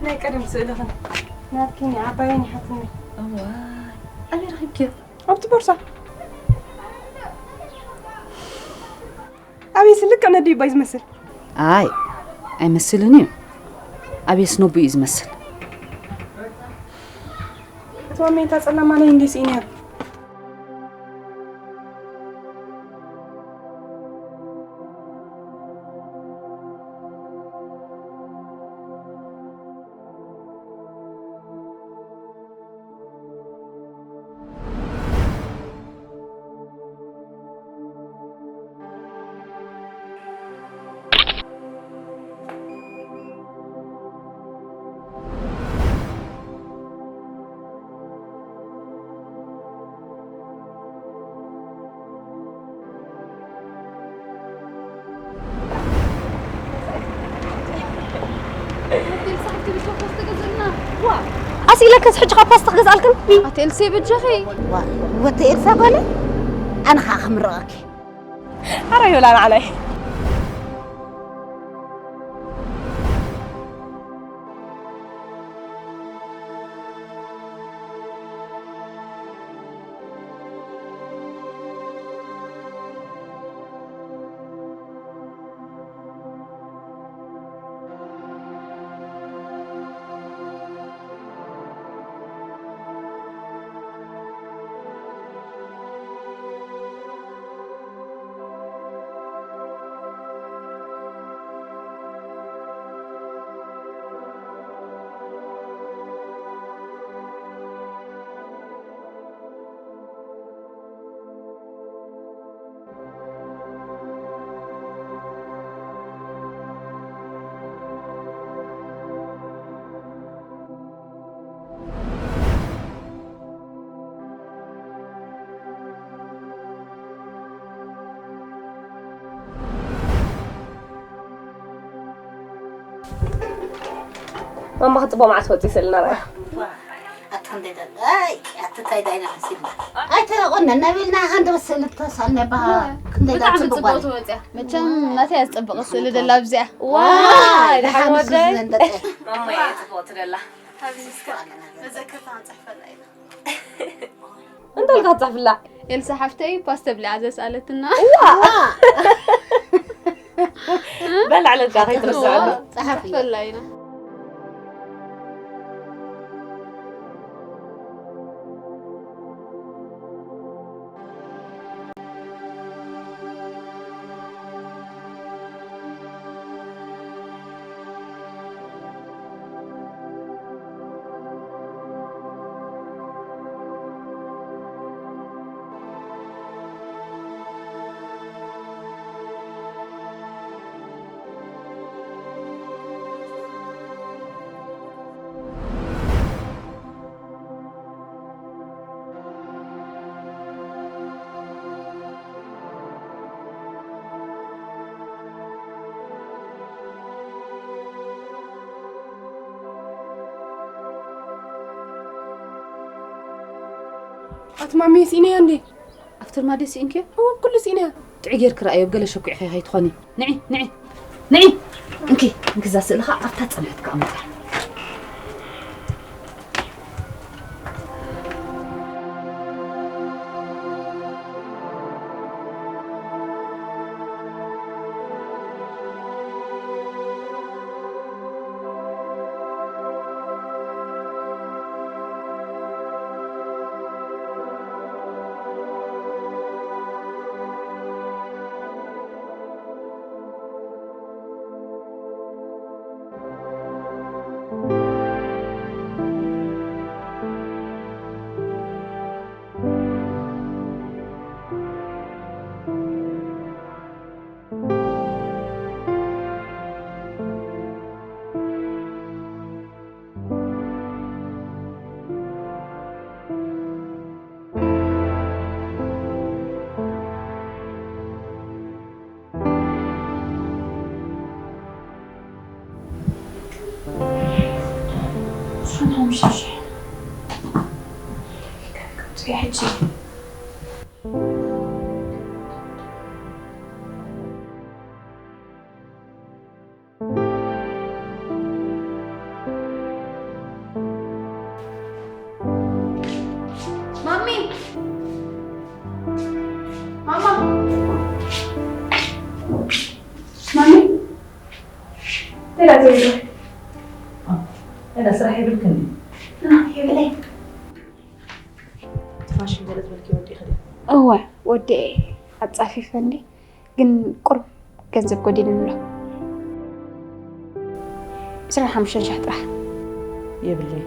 ናይ ቀደም ስእልኽን ናትኪን ዓባየን ይሓትኒ። እዋይ፣ ኣበይ ረኺብክዮ? ኣብቲ ቦርሳ። ኣበይ ስልክ ነዲ ይባይ ዝመስል። ኣይ፣ ኣይመስልን እዩ። ኣበይ ስነቡ እዩ ዝመስል። እቲ ማሚ፣ እታ ጸላም ማለይ እንዴ ስኢንያ? ኣስኢለክስ ሕጂ ካብ ፓስታ ክገዝኣልክን? ኣቲ ኤልሲ በጃኺ። ዋ፣ ወተ ኤልሳ ጓለ፣ ኣነ ኸዓ ክምረቐኪ። ኣረ ይብላ ንዓናይ። ማማ፣ ክጽቦ መዓስ ወጺ ስእልና ርኣያ። ኣቲ ክንደይ ደል-፣ ኣይ፣ ኣቲ እንታይ ዳይና ሓሲብና። ኣይተቆነን ነቢልና፣ ሓንቲ ስእሊ ተሳልነ፣ ባ-፣ ክንደይ ደል-፣ ብጣዕሚ ጽቡቅ ጽቡቅ ጓል። ትወጽያ። መቸም ናተይ ኣጽብቅ ስእሊ ደላ ኣብዚኣ። ዋይ፣ ዋይ፣ ደሓን ደሓን ወደይ። ዘንደቀ። ማማ፣ እየ ጽቡቅ ትደላ። ኣብዚ እስከ መዘከርታ ክንጽሕፈላ ኢና። እንታይ ኢልካ ትጽሕፍላ? ኤልሳ ሓፍተይ ፓስተ ብሊዓ ዘስኣለትና። እዋ! በል ዕለት ከኣ ከይትርስዐሉ። ጸሓፊ። ፈላይና። ኣቲ ማሚ፣ ስኢነያ እንዴ? ኣፍተር ማዴ ስኢንኪ? እወ፣ ኩሉ ስኢነያ። ጥዑይ ጌርኪ ረኣዮ፣ ገለ ሸኩዕኺ ከይትኾኒ። ንዒ፣ ንዒ፣ ንዒ። እንኪ፣ እንኪ እዛ ስእሊ ኸኣ ኣብታ ጸንሕት ከኣ ምጻ። ማሚ! ማማ! ማሚ! ተላ ዘይብለ። ተላ ስራሕ የብልክን? የብለይ። ፋሽን ገለ ዝበልኪ ወዲኺ ድዩ? እወ፣ ወዲኤ ኣጻፊፈኒ። ግን ቁሩብ ገንዘብ ጎዲሉኒ ኣሎ። ዕስራን ሓሙሽተን ሽሕ ጥራሕ። የብለይ።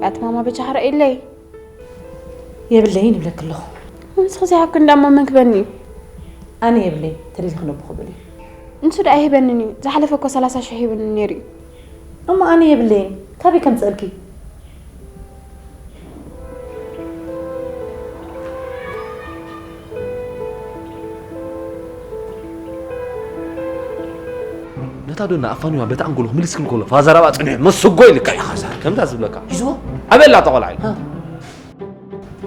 ኣቲ ማማ በጃኻ ርኣይለይ። የብለይን ይብለኪ ኣለኹ። ንስኺ ዘይሃብኪ እንዳሞ መን ክበኒ እዩ? ኣነ የብለይ፣ ተደሊኺ ነቦ ክብል እዩ። ንሱ ደኣ ኣይህበንን እዩ። ዝሓለፈ እኮ ሰላሳ ሽሕ ሂቡኒ ነይሩ እዩ። እሞ ኣነ የብለይን፣ ካበይ ከምጽአልኪ? ነታ ዶና ኣፋኒዋ በቲ ኣንጎሎ ክምልስ ክብል ከሎ ፋዘር ኣብኣ ጽኒሑ መስጎ ኢልካ ኢኻ ዛር ከምታ ዝብለካ። ሒዝዎ? ኣበላ ተቆልዓ ኢሉ። ሃ።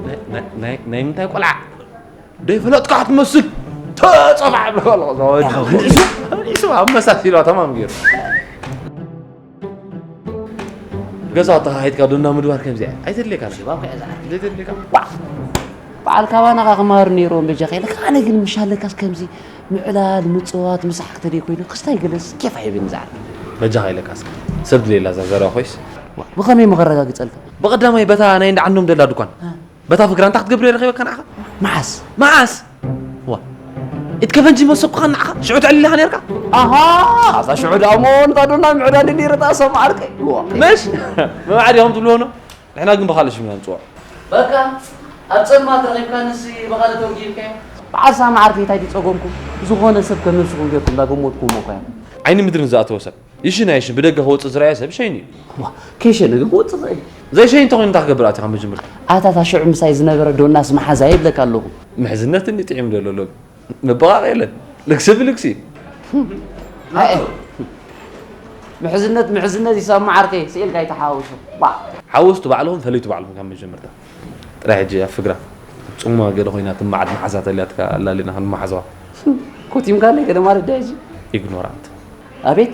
ናይ- ናይ- ናይ- ናይ ምንታይ ቆልዓ? ደይ ፈለጥካ ክትመስል ተጸፋዕ ብሎ ከሎ ሒዝዎ? ሒዝዎ ኣብ መሳሲሉ ተማም ገይሩ። ገዛ ተኻኺድካ ዶ እናምድባር ከምዚኣ ኣይተድልየካን? ሽባብ ከ እዛ ዓዲ ዘይተድልየካ? ዋ! በዓል ካባና ኸዓ ክመሃሩ ነይርዎም በጃኻ ኢለ፣ ኣነ ግን ምሻለካስ ከምዚ ምዕላል፣ ምጽዋት፣ ምስሓቅ ተደይ ኮይኑ፣ ክስታይ ገለስ ኬፍ ኣይብን እዛ ዓዲ። በጃኻ ኢለካስ፣ ሰብ ድሌላ እዛ ዘረባ ኮይስ? ዋ፣ ብኸመይ እሞ ከረጋግጸልካ? ብቐዳማይ በታ ናይ እንዳ ዓንዶም ደላ ድኳን። እ። በታ ፍግራ እንታይ ክትገብር እየ ረኺበካ ንዓኻ? መዓስ? መዓስ? ዋ። ኢድ ከፈንጂ መሰኩኻ ንዓኻ? ሽዑ ተዕሊልኻ ነርካ? ኣሃ! ኣታ ሽዑ ደኣ እሞ ንታ ዶና ምዕዳን ድልይ ርታ ሰም ዓርከይ። ዋ። ምሽ? መባዕድ ኢኹም ትብልዎ ኖ? ንሕና ግን ብኻልእ ሽም ኢና ንጽውዖ። በቃ፣ ኣብ ጸልማት ረኺብካንሲ ብኻልእ ተወጊልካዮ። በዓል ሳሚ ዓርከይ እንታይ ድዩ ጸገምኩም? ዝኾነ ሰብ ከም ነብስኹም ጌርኩም እንዳገመትኩሞ እኮ እያ። ዓይኒ ምድሪ ንዝኣተወ ሰብ። ይሽን ኣይሽን ብደገ ክወጽእ ዝረኣየ ሰብ ሸይኑ እዩ። ዋ፣ ከይሸነ ግን ክወጽእ ይኽእል እዩ። ዘይሸይን እንተኾይኑ እንታይ ክገብር ኣቲኻ መጀመርታ? ኣታ እታ ሽዑ ምሳይ ዝነበረ ዶናስ መሓዛ ይብለካ ኣለኹ። ምሕዝነት እንዲ ጥዒም ዘሎ ሎሚ። ምብቓቕ የለን። ልግሲ ብልግሲ። ኣይ፣ ምሕዝነት፣ ምሕዝነት ይሰማዕ ዓርከይ፣ ስኢልካ ኣይተሓዋውሶ። ባ። ሓወስቱ ባዕልኹም፣ ፈለይቱ ባዕልኹም ካብ መጀመርታ። ጥራይ ሕጂ ኣብ ፍግራ። ጽሙማ ገለ ኮይና ትመዓድ መሓዛ ተልያትካ ኣላሊና ክንመሓዘዋ። ኮቲምካለይ ገለ ማለት ድያ ሕጂ? ኢግኖራንት። ኣቤት።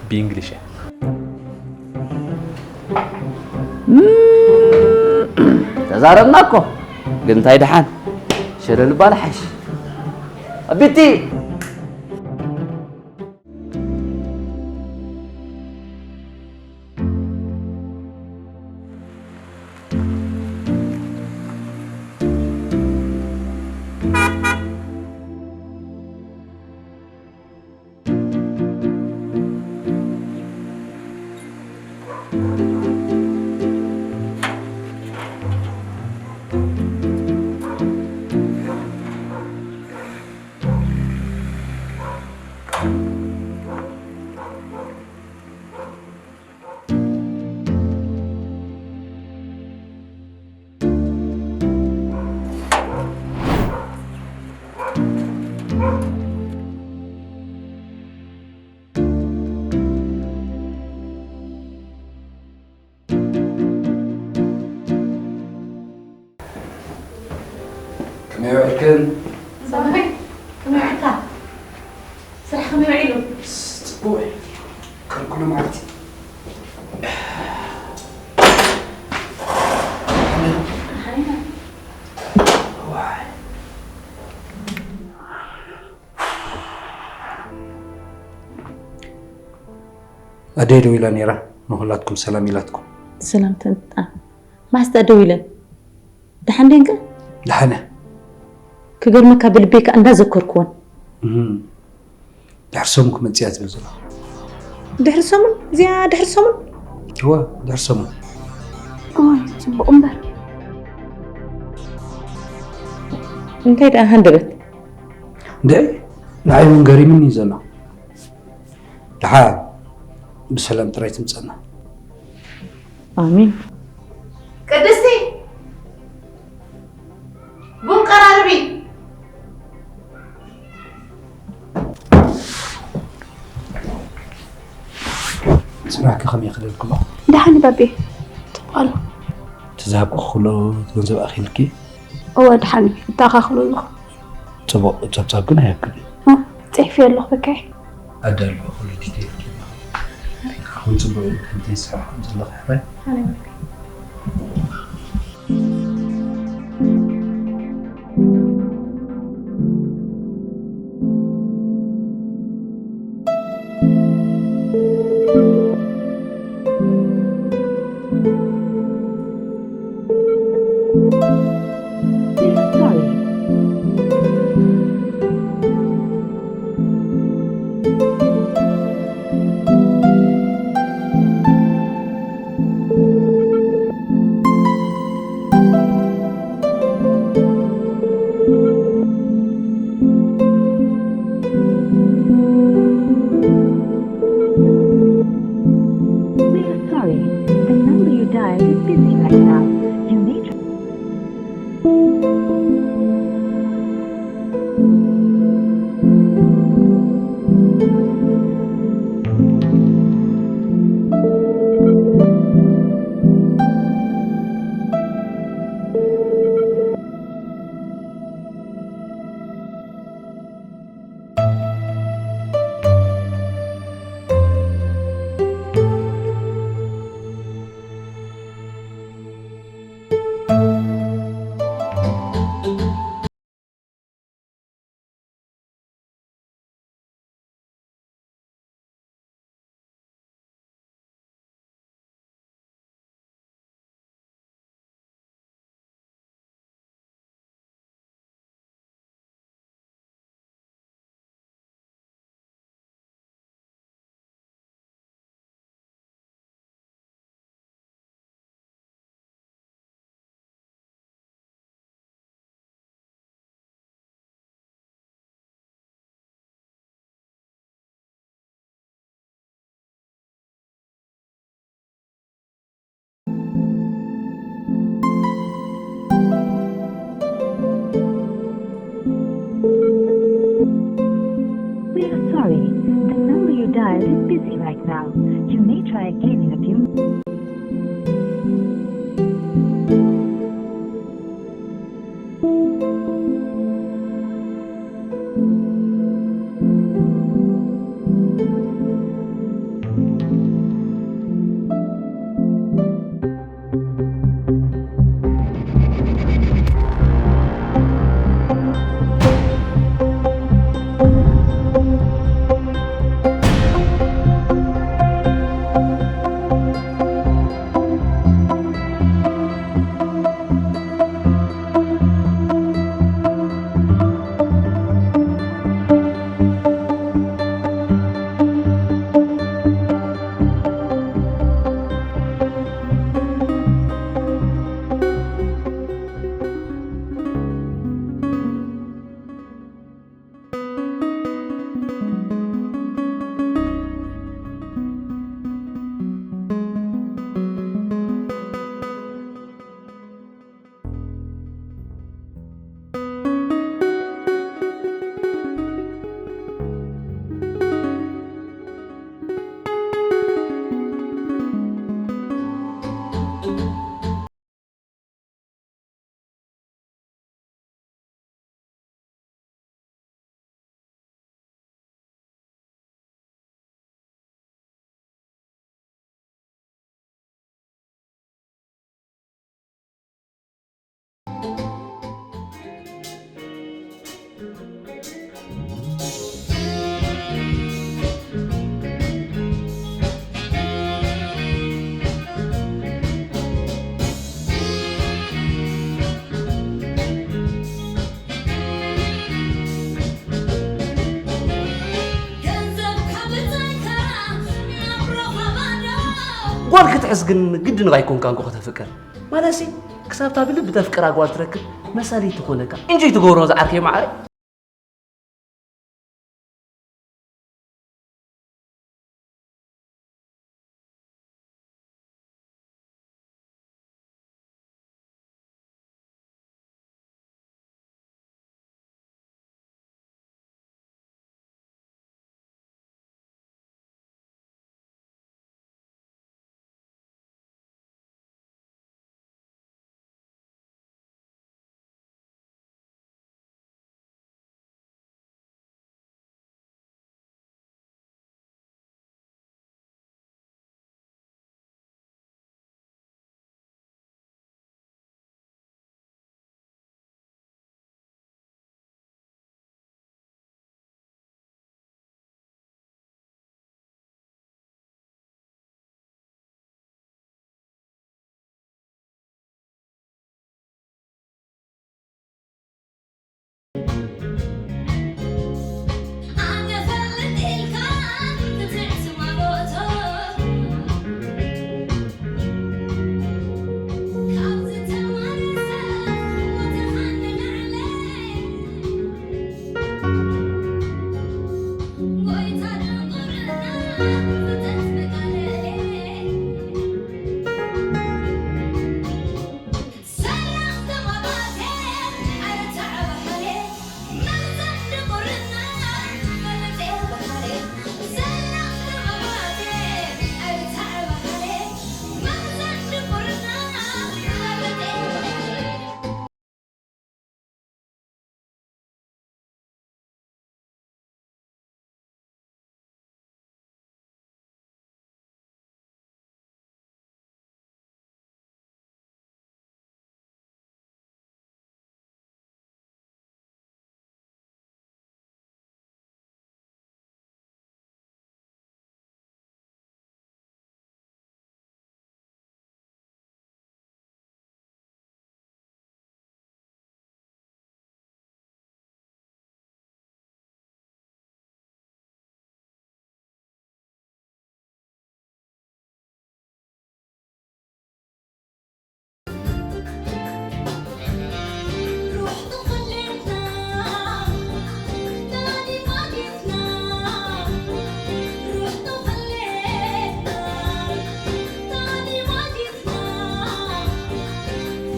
ብእንግሊሽ እያ። እም፣ ተዛረብና እኮ። ግን እንታይ ደሓን? ሸለል ባል ሓይሽ። ኣቢቲ! ከመይ ውዒልክን? ሰማይ፣ ከመይ ውዒልካ? ስራሕ ከመይ ውዒሉ? ጽቡቕ። ከም ኩሉ መዓልቲ። ዋይ። ኣደይ ደዊላ ነይራ፣ ንኹላትኩም ሰላም ኢላትኩም። ሰላም ተንጣ። ማስታ ደዊለን። ደሓን ደንቀ? ደሓነ። ክገርመካ ብልቤ ከኣ እንዳዘከርኩወን። እም። ድሕሪ ሰሙን ክመጽእ እያ ትብል ዘላ። ድሕሪ ሰሙን? እዚኣ ድሕሪ ሰሙን? እወ፣ ድሕሪ ሰሙን። እዋይ፣ ጽቡቕ እምበር። እንታይ ደኣ ሃንደበት? እንድዒ፣ ንዓይ እውን ገሪምኒ እዩ ዘሎ። ደሓን ብሰላም ጥራይ ትምጸና። ኣሜን። ቅድስቲ፣ ቡን ቀራርቢ። ስራሕኪ ከመይ ይኸደልክሎ? ደሓን ባቤ፣ ጽቡቕ ኣሎ። ትዛብቂ ክሎ ገንዘብ ኣኺልኪ? እወ፣ ደሓን እዩ። እተኣኻኽሎ ኣለኹ። ጽቡቕ፣ ጸብጻብ ግን ኣይብክን። እ፣ ጽሒፈዮ ኣለኹ በካይ። ኣዳልዎ ኩሉ ዲቴይል ጌርና። ኣሁን ጽቡቕ እዩ። ከምቲ ይስራሕ ከም ዘለኹ ሕራይ። ኣነ በካይ። Sorry. We are sorry. The number you dialed is busy right now. You may try. We are sorry. The number you dialed is busy right now. You may try again in a few. ጓል ክትሕዝ ግን ግድን ኣይኮንካን እኮ ከተፍቅር። ማለትሲ ክሳብታ ብልቢ ተፍቅራ ጓል ትረክብ መሳሊት ትኾነካ። ኢንጆይ ትገብሮ ዝዓርከይ መዓረይ።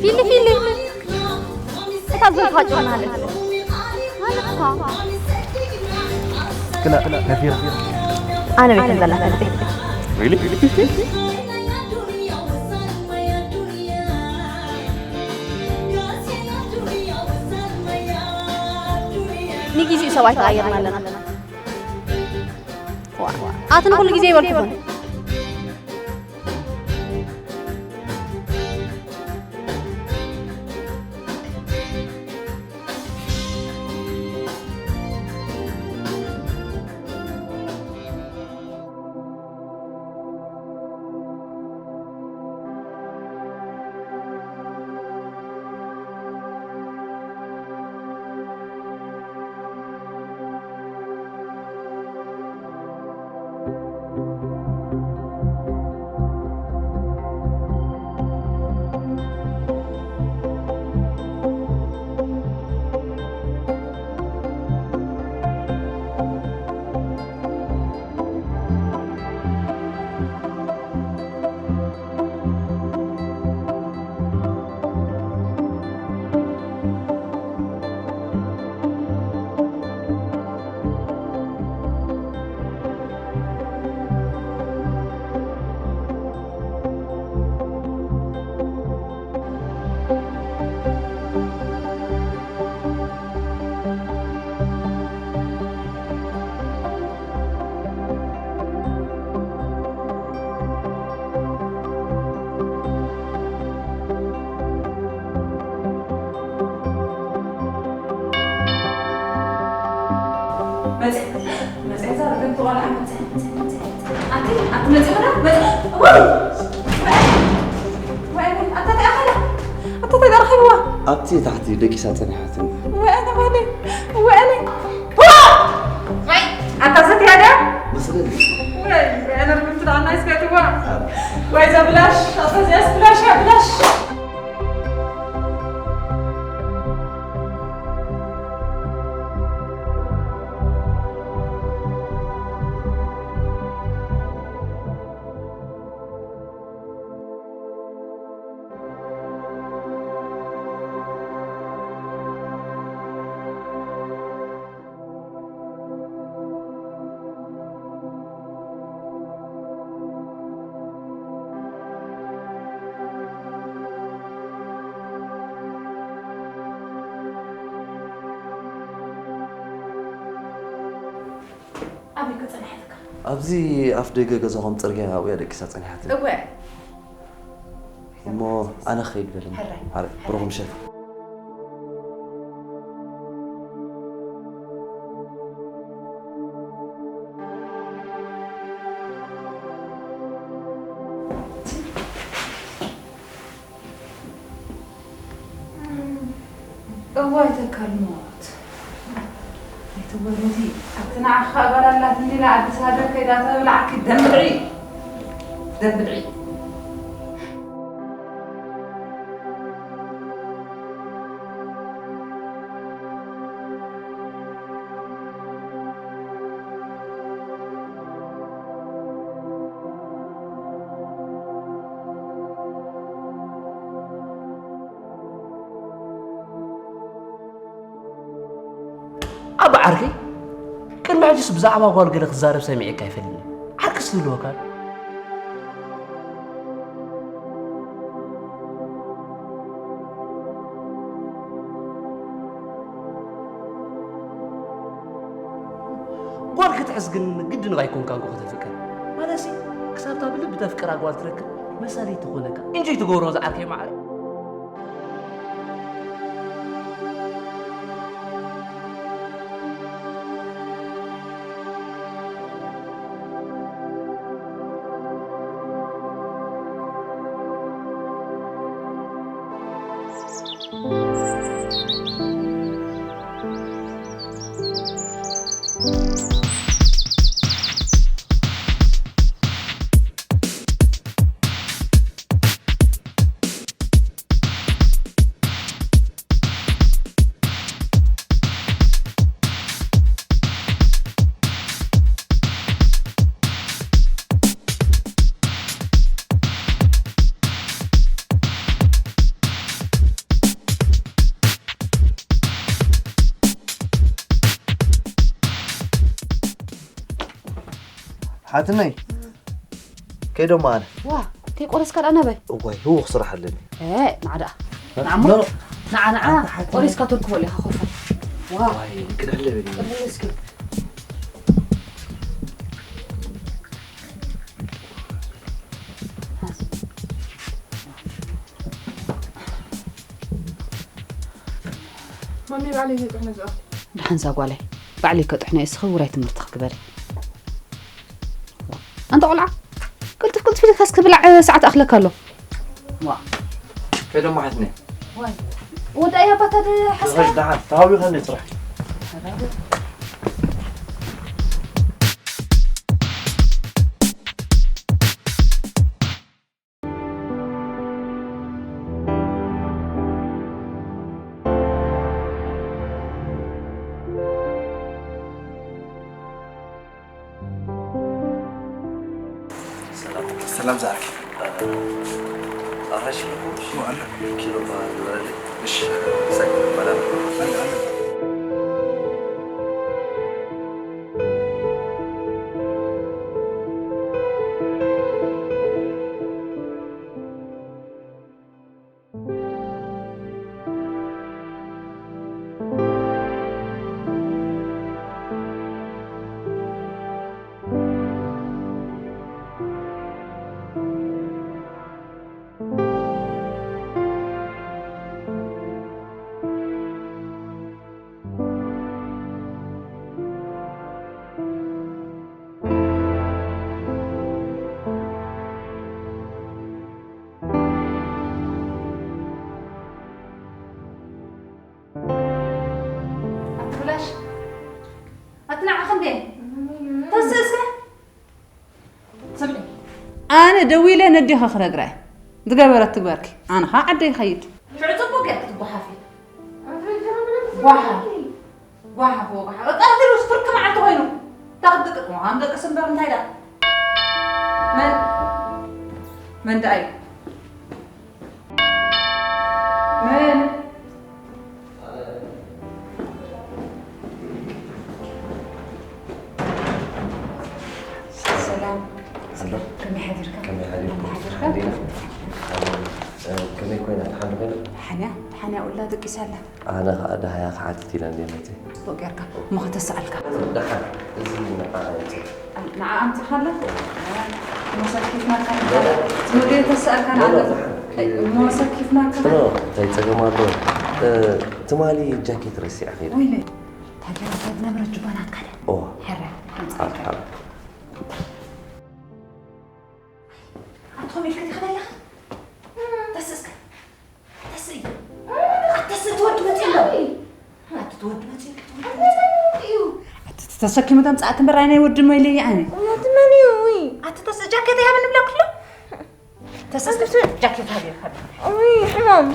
ፊሊ ፊሊ እታ ዘፋጭ ሆናለች። ማለትካ ክላ ነፊር ኣነ ቤት ዘላ ፈልጥ Really? ንጊዜኡ ሰብ ኣይተቐየርና ኣለና። ኣቲ ንኹሉ ግዜ ይበልኩኹም። ኣቲ ኣቲ መጺ ኸዳ መጺ። ወይ! ወይ! ኣታ እንታይ ኣኸላ? ኣታ እንታይ ኣረኺብዋ? ኣብቲ ታሕቲ ደቂሳ ጸኒሓትኒ። ወይኔ፣ ወይኔ፣ ወይኔ። ዋይ! ኣታ ሰትያ ድያ? መስለኒ። ወይ! ኣነ ርግምቲ ኣናይ ስከትዋ። ወይ ዘብላሽ፣ ኣተዚያስ ብላሽ፣ ብላሽ። ኣበይ ከ ጸኒሓትካ? ኣብዚ ኣፍ ደገ ገዛኹም ጽርግያ ኣብያ ደቂሳ ጸኒሓትኒ። እወ። እሞ ኣነ ክኸይድ በለኒ። ሕራይ። ሕራይ። ብሩኽ ምሸት። እዋይ ተካል ሞት። ኣይትወለዲ። ኣብቲ ንዓኻ ጓል ኣላትኒ ኢላ ኣዲስ ሃገር ከይዳ ተብልዓኪ ደም ብልዒ። ደም ብልዒ። ኣባ ዓርከይ፣ ቅድሚ ሕጂስ ብዛዕባ ጓል ገለ ክዛረብ ሰሚዐካ ኣይፈልጥን። ዓርክስ ዝህልወካ ዶ? ጓል ክትሕዝ ግን ግድን ኣይኮንካን እኮ ከተፍቅር። ማለትሲ፣ ክሳብታ ብልቢ ተፍቅራ ጓል ትረክብ መሳለይ ትኾነካ። ኢንጆይ ትገብሮ ዝዓርከይ መዓረይ። ሓትነይ፣ ከይዶም ኣነ። ዋ፣ ከይቆረስካ ደኣ ናበይ? እዋይ፣ ህውኽ ስራሕ ኣለኒ። እ፣ ንዓ ደኣ። እ፣ ንዓሞ? ኖ፣ ኖ። ንዓ፣ ንዓ፣ ኣንታ ሓትነይ። ቆሪስካ ተርክቦ ኢኻ ኮፋ። ዋ። ዋይ፣ ቅድሕለ በሊ። ቅድሕለ እስኪ። ማሚ፣ ባዕለይ እየ ጥሕነ ዝኣኽል። ደሓን እዛ ጓለይ፣ ባዕለይ ከጥሕነ እየ፣ እስኺ ውራይ ትምህርትኺ ግበሪ። ኣንታ ቆልዓ፣ ቅልጥፍ ቅልጥፍ ኢልካ እስኪ ብላዕ፣ ሰዓት ኣኽለካ ኣሎ። ዋ። ከይደ እሞ ሓትነ። ዋይ። ወዳ እያ ባታ ደ ሓስካ? ደሓን፣ ተሃዊኸኒ ስራሕ። ሰላም። ሰላም ዛርኪ። ኣራሽ ይኹን ዋላ ኪሎ ባለ። እሺ። ሳይ ባላ። ኣቲ ብላሽ፣ ኣቲ ንዓ ክንደይ? ተስእ እስከ። ስምዒ፣ ደዊለ ነዲኻ ክነግራ እየ። ዝገበረት ትግበርኪ። ኣነ ኸዓ ዓደይ ይኸይድ። ሽዑ ጽቡቅ ጌርኪ ትጓሓፊ። ጓሓፍ። ጓሓፍ ወጓሓፍ። በቃ እትሉ ስፍርክ መዓልቲ ኮይኑ። እንታይ ክትድቅስ? ምዃን ደቅስ እምበር እንታይ ደኣ? መን? መን ደኣ እዩ? መን? ሰላም። ኣሎ። ከመይ ሓዲርካ? ከመይ ሓዲርኩም? ከመይ ሓዲርካ? ሓዲርና። እ፣ ከመይ ኮይና? ደሓን ዶ ኮይና? ደሓን እያ፣ ደሓን እያ፣ ውላ ደቂሳ ኣላ። ኣነ ኸኣ ደሃያ ክሓትት ኢለ እንድየ መጺአ። ጽቡቕ ጌርካ። እሞ ከተስኣልካ። ደሓን። እዚ ንዓ የምጽእ። ንዓ ኣምጺኻላ? እሞ ሰኪፍናካ። ኖ፣ ኖ። ጽቡቕ ጌርካ ተስኣልካ ኖ፣ ኖ፣ ንዓና። ደሓን። እሞ ሰኪፍናካ። ኖ፣ እንታይ ጸገም ኣሎ? እ፣ ትማሊ ጃኬት ረሲዐ ከይደ። ወይለይ። ታዲያ እንታይ ዝነበረ ጅባናት ካደ? ኦ። ሕረ፣ ኣምጻልካ። ሓር፣ ሓር። ኣትኾም ኢልካ ትኸዳ ኣለኻ? ተስእስካ። ተስእ እዩ። ኣትተስእ፣ ትወዲ መፂኡ ኣሎ። ኣቲ ትወዲ መፂኡ፣ ትወዲ መፂኡ። ኣቲ ተሰኪሙ ተምፃእ ትንበራ ናይ ወዲ መይለይ ኣነ። እውነት መን እዩ? ውይ። ኣቲ ተስእ ጃኬት ይሃበኒ ብለኩ ኣሎ። ተስእ እስከ ጃኬት ሃብ ይሃብ። ውይ፣ ሕማም።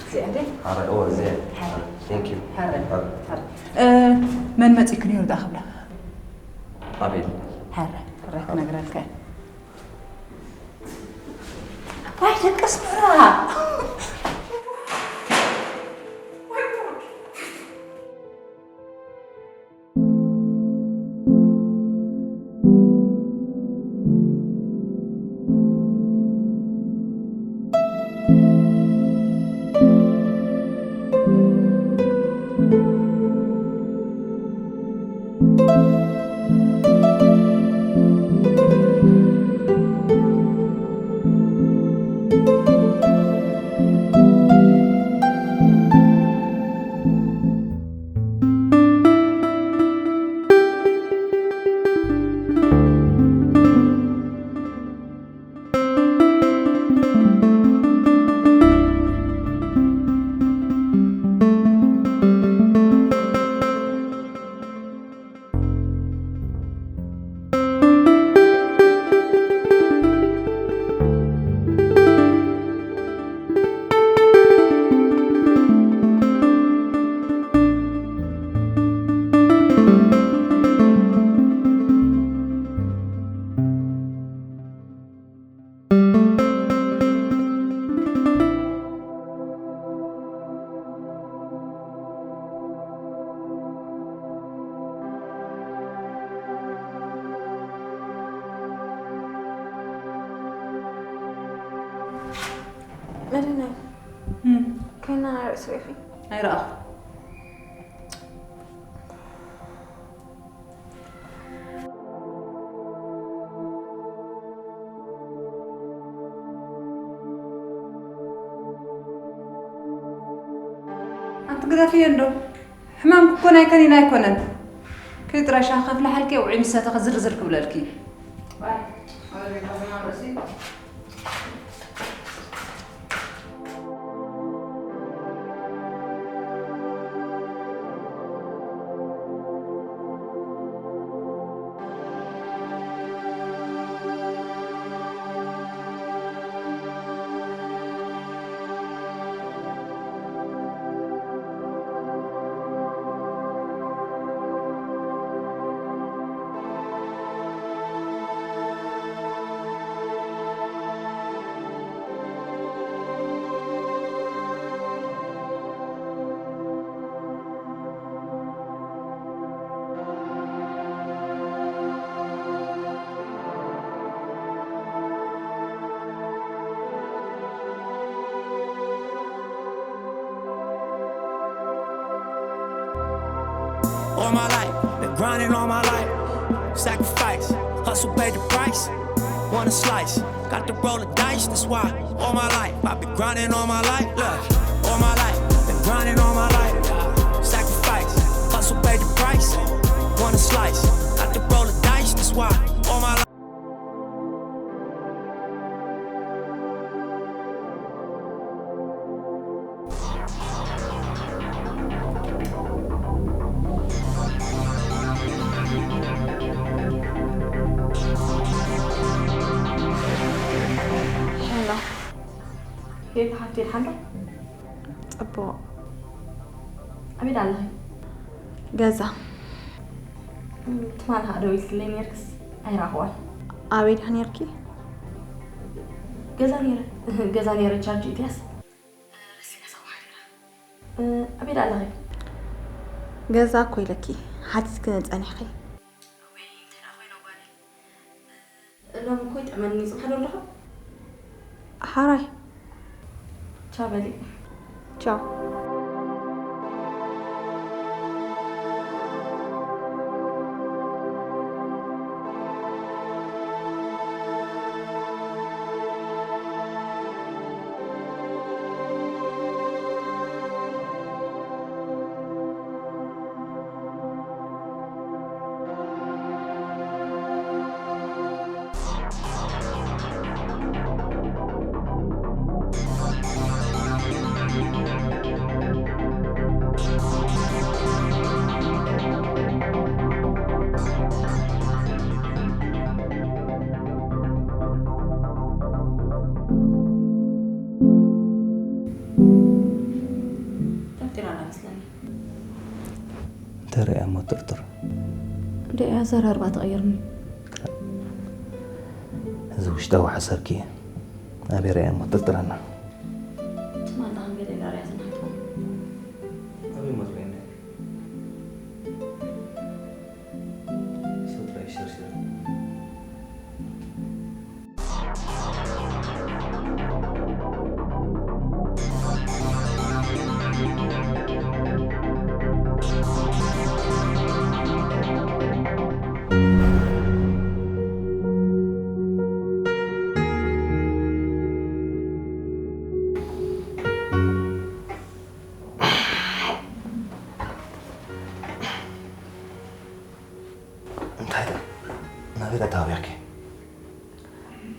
እዚኣ ድያ? ኣረ፣ ኦ፣ እዚኣ። ሓረ። Thank you። ሓረ። ሓረ። ሓረ። እ፣ መን መጺእክ ነይሩ ደኣ ክብላ? ኣቤል። ሓረ፣ ሓረ ክነግረልካ እየ። ዋይ፣ ደቂ ኣስመራ! መድህናይ፣ እም። ከይና ርእሲ ርኢኺ? ኣይረኣኹ። ኣንቲ ግደፍዮ እንዶ። ሕማምኪ እኮ ናይ ከኒን ኣይኮነን። ከይ ጥራይ ሻሂ ከፍልሓልኪ፣ ውዒ ምስ ሰተኺ ዝርዝር ክብለልኪ። ባይ። ኣበይ ቤት ሕማም ርእሲ? All my life, been grinding all my life. Sacrifice, hustle paid the price. Want a slice, got to roll the dice, that's why. All my life, I've been grinding all my life. Look, all my life, been grinding all my life. Sacrifice, hustle paid the price. Want a slice, got to roll the dice, that's why. All my life. ኬፍ ሓፍቲ ድሓን ዶ? ጽቡቕ። ኣበይ ኣለኺ? ገዛ። ትማሊ ከዓ ደዊልክለይ ነርክስ ኣይራኸዋን። ኣበይ ድኣ ነርኪ? ገዛ ነረ ገዛ ነረ ቻርጅ ኢትያስ። ኣበይ ኣለኺ? ገዛ እኮ ኢለኪ ሓቲትክኒ ጸኒሕኪ። ሎሚ እኮ ይጥዕመኒ። ጽባሕ ዶ ኣለኹ? ሓራይ። ቻው በሊ። ቻው። ጠርጢራና መስለኒ። እንተ ርእያ እሞ ጥርጥር። እንደ ኣዘራርባ ተቐይርኒ። እዚ ውሽጣዊ ሓሳብኪ ኣበይ ርእያ እሞ ጥርጥራና። ትማል ዳን ገለ ዳርያ ዝናትኩም። ኣበይ እሞ ትርእየኒ? ሰው ጥራይ ሸርሽር። እንታይ ደኣ? ናበይ ደኣ ተሃዊኽኪ?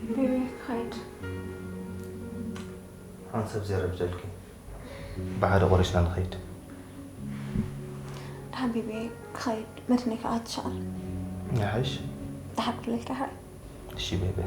ቤቢ ክኸይድ። ሓንሳብ ዘረብደልኪ። ብሓደ ቆሪስና ንኸይድ። ደሓን ቤቢ ክኸይድ። መድነይ ከዓ ትሸቐል። ይሓይሽ? ደሓን ክብለልካ ሓ እሺ ቤቢ።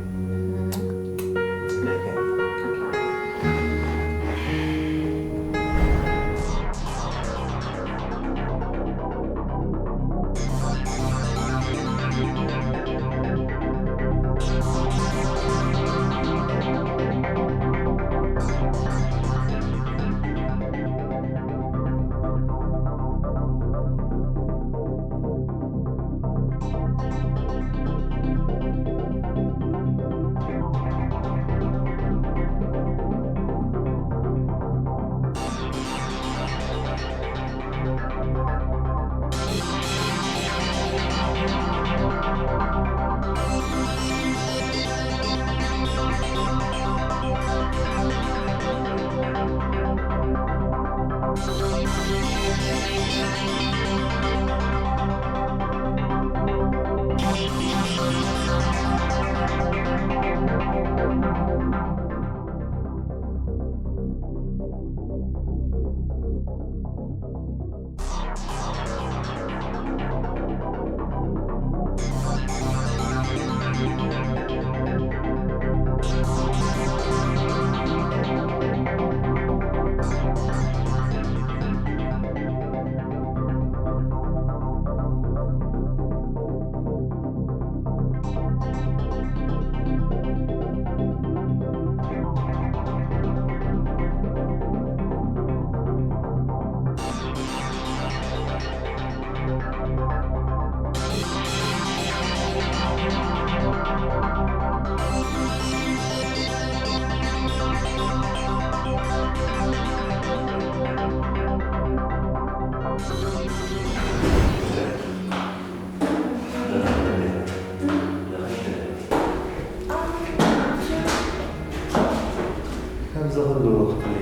ካብዚ ኩሉ ክፍሊ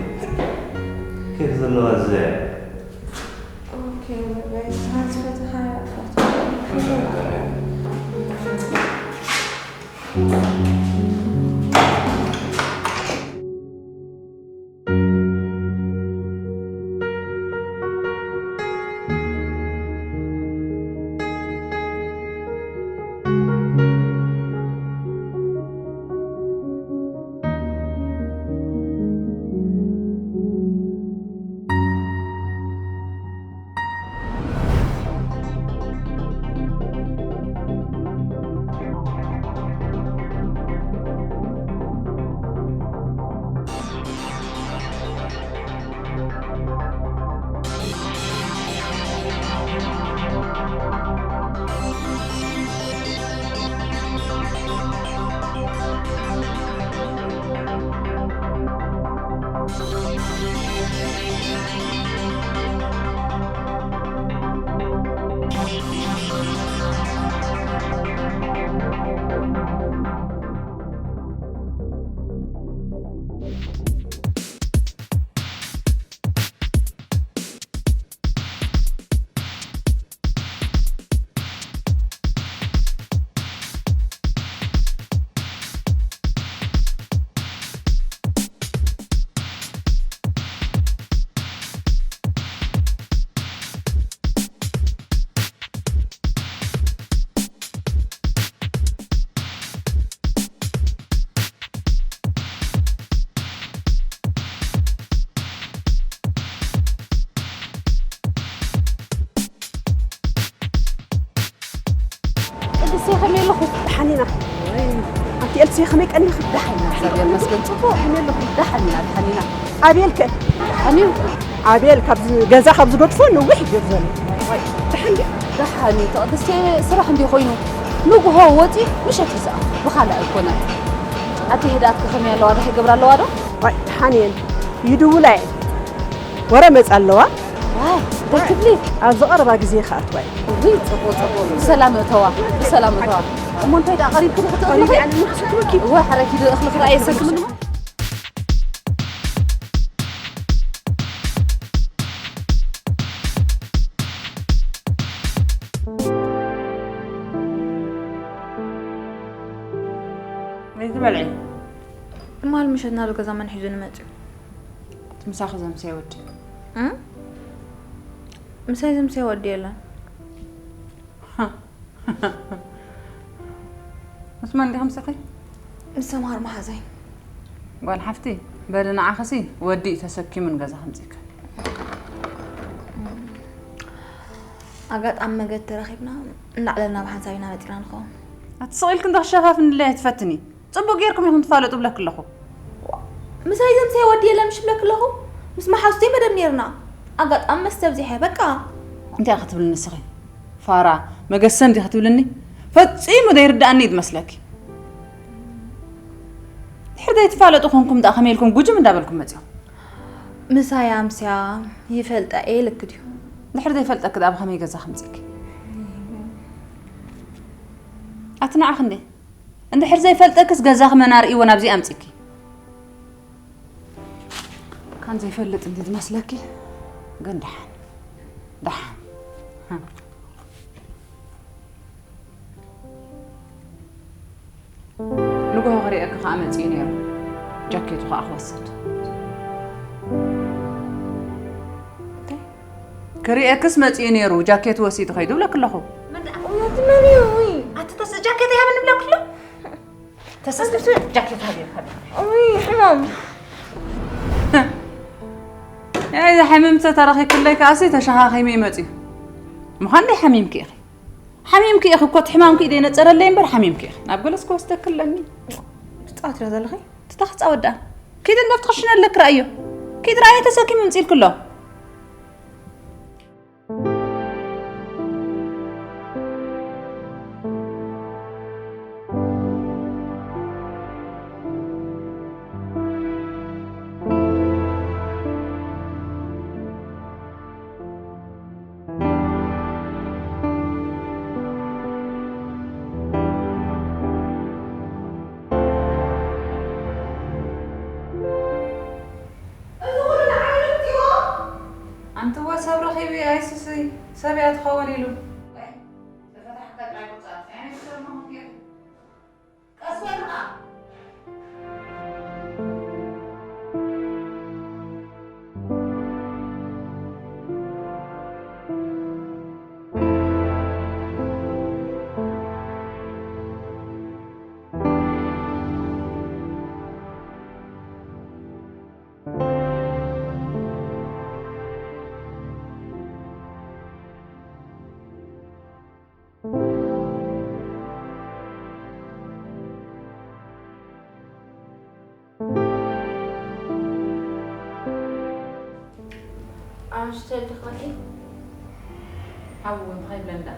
ኬፍ ዘለዋ እዚ ኦኬ፣ በይ፣ ዝፈትኻ እሰይ ከመይ ኣለኹ? ደሓን ኢና። ኣንቲ ኤልሲ ከመይ ቀኒኺ? ደሓን ኢና፣ እግዚኣብሔር ይመስገን። ጽቡቕ። ከመይ ኣለኹ? ደሓን ኢና፣ ደሓን ኢና። ኣቤል ከ? ደሓን እዩ። ኣቤል ካብዚ ገዛ ካብ ዝገድፎ ነዊሕ እዩ ዘሎ። ዋይ፣ ደሓን ድዩ? ደሓን እዩ። ተቐደስቲ ስራሕ እንዲ ኮይኑ ንጉሆ ወፂ ምሸት ይስኣ። ብኻልእ ኣይኮነን። ኣቲ ህድኣት ከ ከመይ ኣለዋ? ደሕ ይገብራ ኣለዋ ዶ? ዋይ፣ ደሓን እየን። ይድውላ እየን። ወረ መጻ ኣለዋ። ዋይ፣ እንታይ ትብሊ? ኣብ ዝቐረባ ግዜ ክኣትዋ እየ። ውይ፣ ጽቡቕ፣ ጽቡቕ። ብሰላም እተዋ፣ ብሰላም እተዋ። እሞ እንታይ ደኣ ቀሪብኪ ዶ ክትእኽሊ? ቀሪበ፣ ኣነ ንኽሰትወኪ። እወ፣ ሕራይ ኪዲ እኽሊ ክረኣየ ሰልቲ ምንሞ። እንታይ ትበልዒ? ትማል ምሸት ናብ ገዛ መን ሒዙ ንመጽኡ? እቲ ምሳኺ ዘምሰየ ወዲ። እም? ምሳይ ዘምሰየ ወዲ የለን። ምስ መን ዲኺ ምሳኺ? ምስ ሰምሃር መሓዛይ። ጓል ሓፍቲ፣ በሊ ንዓኽሲ ወዲ እዩ ተሰኪሙ ንገዛ ከምጺእካ። ኣጋጣሚ መገዲ ተረኺብና፣ እናዕለልና ብሓንሳብ ኢና መጺና ንኸውን። ኣቲ ስቕ ኢልኪ እንዶ ክሸፋፍንለይ ኣይትፈትኒ። ጽቡቕ ጌርኩም ኢኹም ትፋለጡ ብለኪ ኣለኹ። ምሳይ ዘምሰየ ወዲ የለን ምሽ ብለኪ ኣለኹ። ምስ መሓዙተይ መደብ ኔርና። ኣጋጣሚ መስተ ኣብዚሐ፣ በቃ። እንታይ ኢኺ ክትብልኒ ንስኺ? ፋራ፣ መገሰን ዲኺ ትብልኒ? ፈጺሙ ዘይርድኣኒ እዩ ዝመስለኪ። ድሕሪ ዘይትፋለጡ ኮንኩም ደኣ ከመይ ኢልኩም ጉጅም እንዳበልኩም መጺኹም? ምሳይ ኣምስያ ይፈልጣ እየ ኢልኪ ድዩ? ድሕሪ ዘይፈልጠኪ ደኣ ብኸመይ ገዛ ከምጺእኪ? ኣቲ ንዓኺ እንዴ? እንድሕር ዘይፈልጠክስ ገዛኺ መን ኣርእይዎ ናብዚ ኣምጺእኪ? ከም ዘይፈልጥ እንዲ ዝመስለኪ? ግን ደሓን፣ ደሓን። ንግሆ ክርእየኪ ከኣ መጺኡ ነይሩ። ጃኬቱ ከኣ ክወስድ። እንታይ? ክርእየክስ መጺኡ ነይሩ፣ ጃኬቱ ወሲዱ ከይዱ ብለኪ ኣለኹ። መን ደኣ? ውይ፣ ኣቲ መን እዩ? ውይ። ኣቲ ተስ-፣ ጃኬት ይሃበኒ ብለኪ ኣሎ። ተሰስከ ጃኬት ሃብየ፣ ሃብየ። ውይ፣ ሕማም። ኣይ፣ ዝሓመምተ ተረኺብክለይ ከኣሲ ተሸኻኺሙ እዩ መጺኡ። ምዃን ደይ ሓሚምኪ ኢኺ። ሓሚምኪ ኢኺ እኮ፣ እቲ ሕማምኪ ደይ ነጸረለይ እምበር ሓሚምኪ ኢኺ። ናብ ገለስ ክወስደኪ ኣለኒ። ትጻወት ዶ ዘለኺ? ትታ ክጻወት ደኣ። ኪዲ እንዶ ኣብቲ ክሽነ ኣለኪ ረኣዮ። ኪዲ ረኣዮ ተሰኪሙ ምጺእልኪ ኣሎ። እዚ ኩሉ ንዓይ ንምትዎ? ኣንቲ እወ ሰብ ረኺቡ ኣይስስይ ሰብ እያ ትኸውን ኢሉ። ቀስ በል ኸኣ። ኣምሽተል ድኽመቲ? ሓው እውን እንታይ ይብለኒ ደኣ?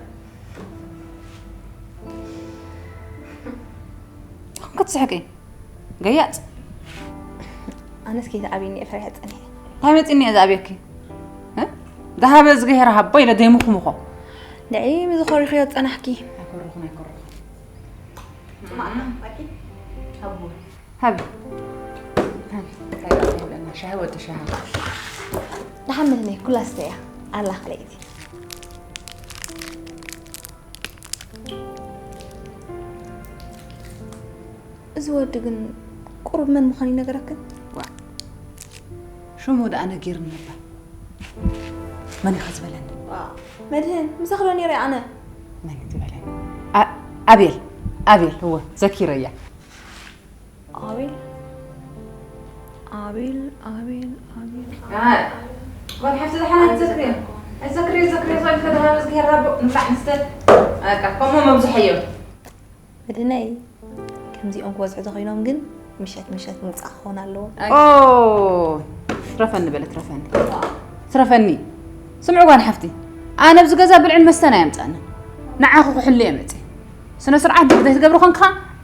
ክትስሕቂ? ገያጽ። ኣነስ ከይትኣብይኒ እየ ፈሪሐ ጸኒሐ። እንታይ መጺኒ እየ ዝኣብየኪ? እ? ደሃበ እዝግሄር ሃቦ ኢለ ደይምኹምኾ። ንዒ ምዝኾሪኽዮ ጸናሕኪ። ኣይኮርኹን፣ ኣይኮርኹን። ጽማእና፣ ኣኪ? ሃቡ። ሃቢ። ሃቢ። እንታይ ደኣ ይብለና? ሻሂ ወዲ ሻሂ። ደሓን መትኒ፣ ኩላ ስተያ። ኣላ ክለይቲ። እዚ ወዲ ግን ቁሩብ መን ምዃኑ ይነገረክን? ዋ፣ ሽሙ ደኣ ነጊርኒ ነበር። መን ኢኻ ዝበለኒ? ዋ፣ መድህን፣ ምሳኺ ዶ ነይረ ኣነ? መን እዩ ዝበለኒ? ኣ-፣ ኣቤል፣ ኣቤል፣ እወ፣ ዘኪረያ። ኣቤል፣ ኣቤል፣ ኣቤል፣ ኣቤል። ኣይ፣ ጓል ሓፍቲ ደሓን ኣይትዘክርዮ። ኣይትዘክርዮ፣ ዘክርዮ፣ ጓል ከደሃበ ዝገሄር ኣቦ፣ ንብላዕ ንስተ። በቃ፣ ከምኡ መብዝሐዮ። መድህነይ፣ ከምዚኦም ክበዝሑ ተኾይኖም ግን ምሸት ምሸት ምውፃእ ክኸውን ኣለዎ። ኦ ትረፈኒ በለ ትረፈኒ ትረፈኒ። ስምዒ ጓል ሓፍቲ፣ ኣነ ኣብዚ ገዛ ብልዕን መስተን ኣየምፀእንን። ንዓኹ ክሕሉ እየ መፅእ። ስነ ስርዓት ድሕደይ ትገብሪ ኮንካ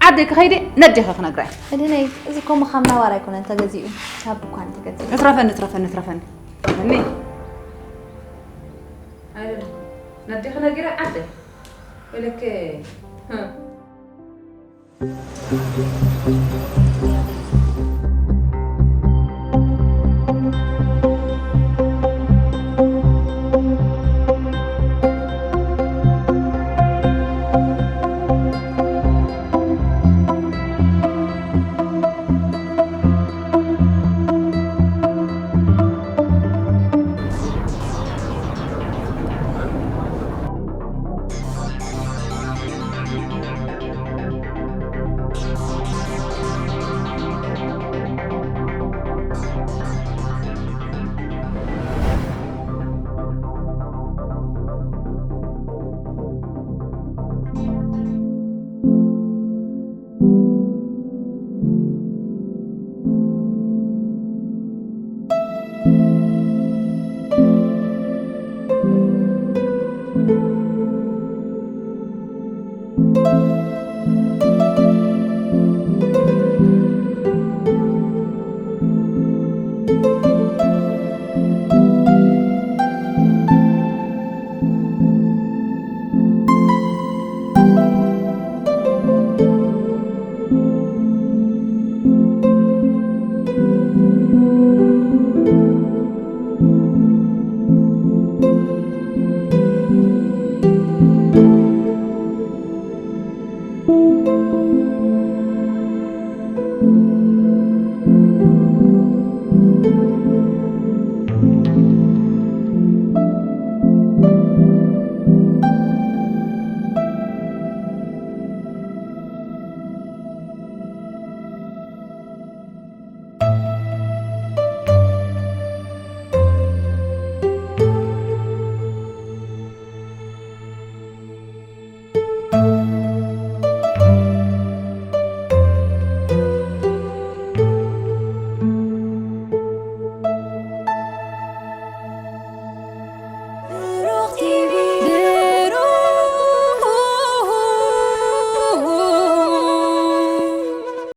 ዓደይ ክኸይደ ነዴኸ ክነግራ እየ። መድህነይ፣ እዚ እኮ ምኻም ናባር ኣይኮነን ተገዚኡ፣ ካብ ድኳን ተገዚኡ። ትረፈኒ ትረፈኒ ትረፈኒ ትረፈኒ። ነዴኸ ነጊረ ዓደይ ወለከ